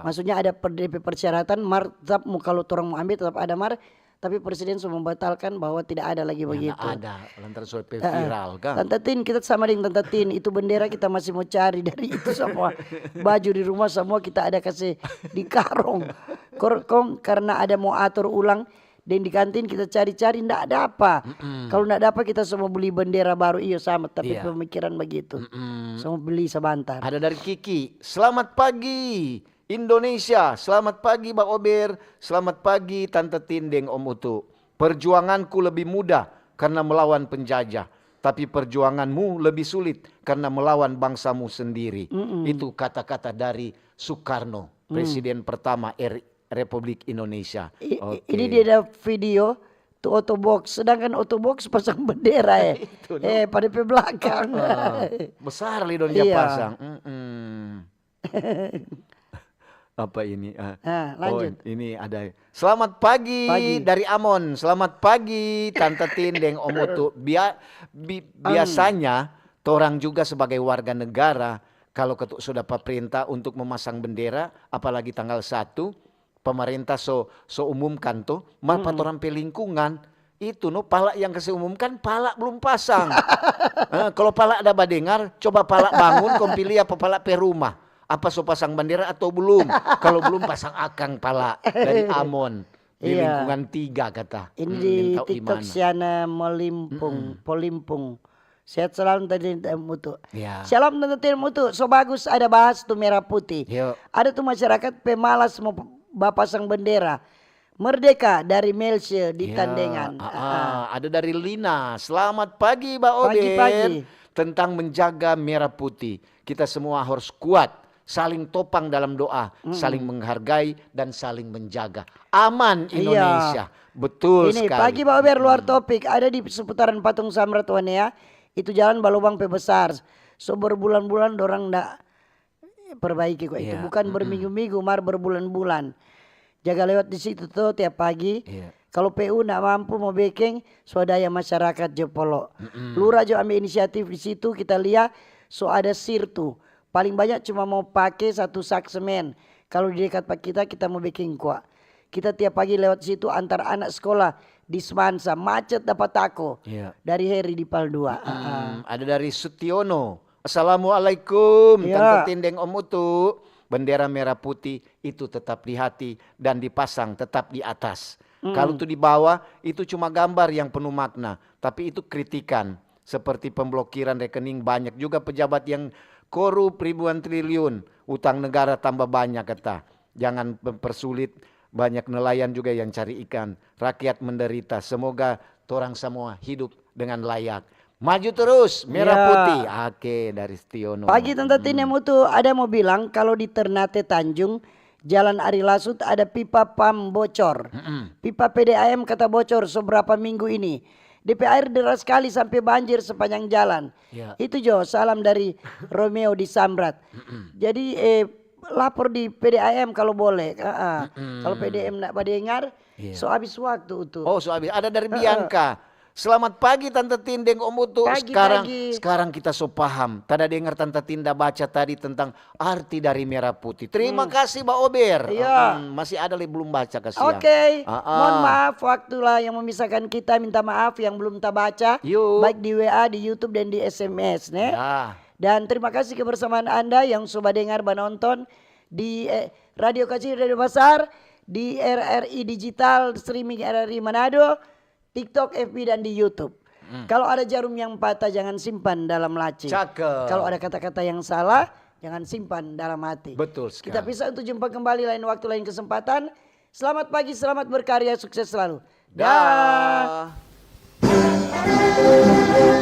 Maksudnya ada per, depe persyaratan, mar tetap mo, kalu torang mo ambe tetap ada mar, tapi presiden so membatalkan bahwa tidak ada lagi begitu. Ada, lantaran so pe viral kan. Tante Tin, kita sama deng Tante Tin, itu bendera kita masih mo cari dari itu samua. Baju di rumah samua kita ada kase di karong. Kor, kong karena ada mo ator ulang, deng di kantin kita cari-cari, ndak dapa. Kalu ndak dapa, kita so mo beli bendera baru, iyo, sama, tapi pemikiran bagitu. So mo beli sabantar. Ada dari Kiki, selamat pagi Indonesia, selamat pagi Ba Ober, selamat pagi Tante Tin deng Om Utu. Perjuanganku lebih mudah karena melawan penjajah, tapi perjuanganmu lebih sulit karena melawan bangsamu sendiri. Itu kata-kata dari Soekarno, presiden pertama R I. Republik Indonesia. Ini dia ada video tu oto box, sedangkan oto box pasang bendera, eh. Eh, pada pe belakang. Besar li dong dia pasang. Apa ini? Ah, lanjut. Ini ada. Selamat pagi dari Amon. Selamat pagi Tante Tin deng Om Utu. Biasanya torang juga sebagai warga negara, kalu ketuk sudah paprenta untuk memasang bendera, apalagi tanggal satu, pemerintah so, so umumkan to, mar pa torang pe lingkungan, itu no, pala yang kase umumkan, pala belum pasang. Eh, kalu pala ada badengar, coba pala bangun, kong pi lia pa pala pe rumah. apa so pasang bandera atau belum? Kalau belum, pasang akang pala dari Amon di Iya. lingkungan tiga kata. Ini Mm, di nintau di TikTok mana. Siana Melimpung, Polimpung. Sehat selalu tadi Mutu. Ya. Shalom Tante Tin Mutu, so bagus ada bahas tu merah putih. Yo. Ada tu masyarakat pemalas mau bapasang bendera. Merdeka dari Melse di Ya, Tandengan. ah, Ah, ah, ada dari Lina. Selamat pagi, Ba Ober. Pagi-pagi. Tentang menjaga merah putih, kita semua harus kuat, saling topang dalam doa, saling menghargai dan saling menjaga. Aman Iya. Indonesia. Betul Ini sekali. Pagi Ba Ober luar topik, ada di seputaran Patung Samrat Wanea. Itu jalan balobang pe besar. So berbulan-bulan dorang nda perbaiki kok itu. Iya, Bukan berminggu-minggu, mar berbulan-bulan. Jaga lewat di situ to tiap pagi. Iya. Kalau P U nda mampu mo bekeng, swadaya masyarakat jo polo. Lura jo ambe inisiatif di situ, kita lia so ada sirtu. Paling banyak cuma mo pake satu sak semen. Kalau di dekat pa kita, kita mo bekeng kwa. Kita tiap pagi lewat situ antar anak sekolah di Smansa, macet dapa tako. Iya. Dari Heri di Pal dua. Ah, ah. Hmm, ada dari Sutiono. Assalamualaikum, Ya. Tante Tin deng Om Utu. Bendera merah putih itu tetap di hati dan dipasang tetap di atas. Kalau tu di bawah, itu cuma gambar yang penuh makna, tapi itu kritikan. Seperti pemblokiran rekening, banyak juga pejabat yang korup ribuan triliun, utang negara tambah banyak kata. Jangan mempersulit, banyak nelayan juga yang cari ikan. Rakyat menderita. Semoga torang semua hidup dengan layak. Maju terus, merah Ya. putih. Oke, dari Stiono. Pagi Tante Tin deng Mutu, ada mo bilang kalau di Ternate Tanjung, Jalan Ari Lasut ada pipa pam bocor. Pipa P D A M kata bocor so berapa minggu ini. D P air deras sekali sampe banjir sepanjang jalan. Ya. Itu jo, salam dari Romeo di Samrat. Jadi eh, lapor di P D A M kalau boleh. Ah, ah. Kalau P D A M nda badengar, Iya. so habis waktu tu. Oh, so habis. Ada dari Bianca. Selamat pagi Tante Tin deng Om Utu. Pagi, Sekarang pagi. sekarang kita so paham. Tada dengar Tante Tin da baca tadi tentang arti dari merah putih. Terima kasih Ba Ober. Iya. Mm, masih ada le belum baca kasihan. Oke, Ah, ah. mohon maaf waktulah yang memisahkan kita, minta maaf yang belum tabaca, Yuk. baik di W A, di YouTube, dan di S M S, ne? Ya. Dan terima kasih kebersamaan Anda yang so badengar, banonton di eh, Radio Kacil Radio Basar, di R R I Digital, streaming R R I Manado, TikTok, F B, dan di YouTube. Kalau ada jarum yang patah, jangan simpan dalam laci. Cakep. Kalau ada kata-kata yang salah, jangan simpan dalam hati. Betul sekali. Kita pisah untuk jumpa kembali lain waktu, lain kesempatan. Selamat pagi, selamat berkarya, sukses selalu. Dah. Dah.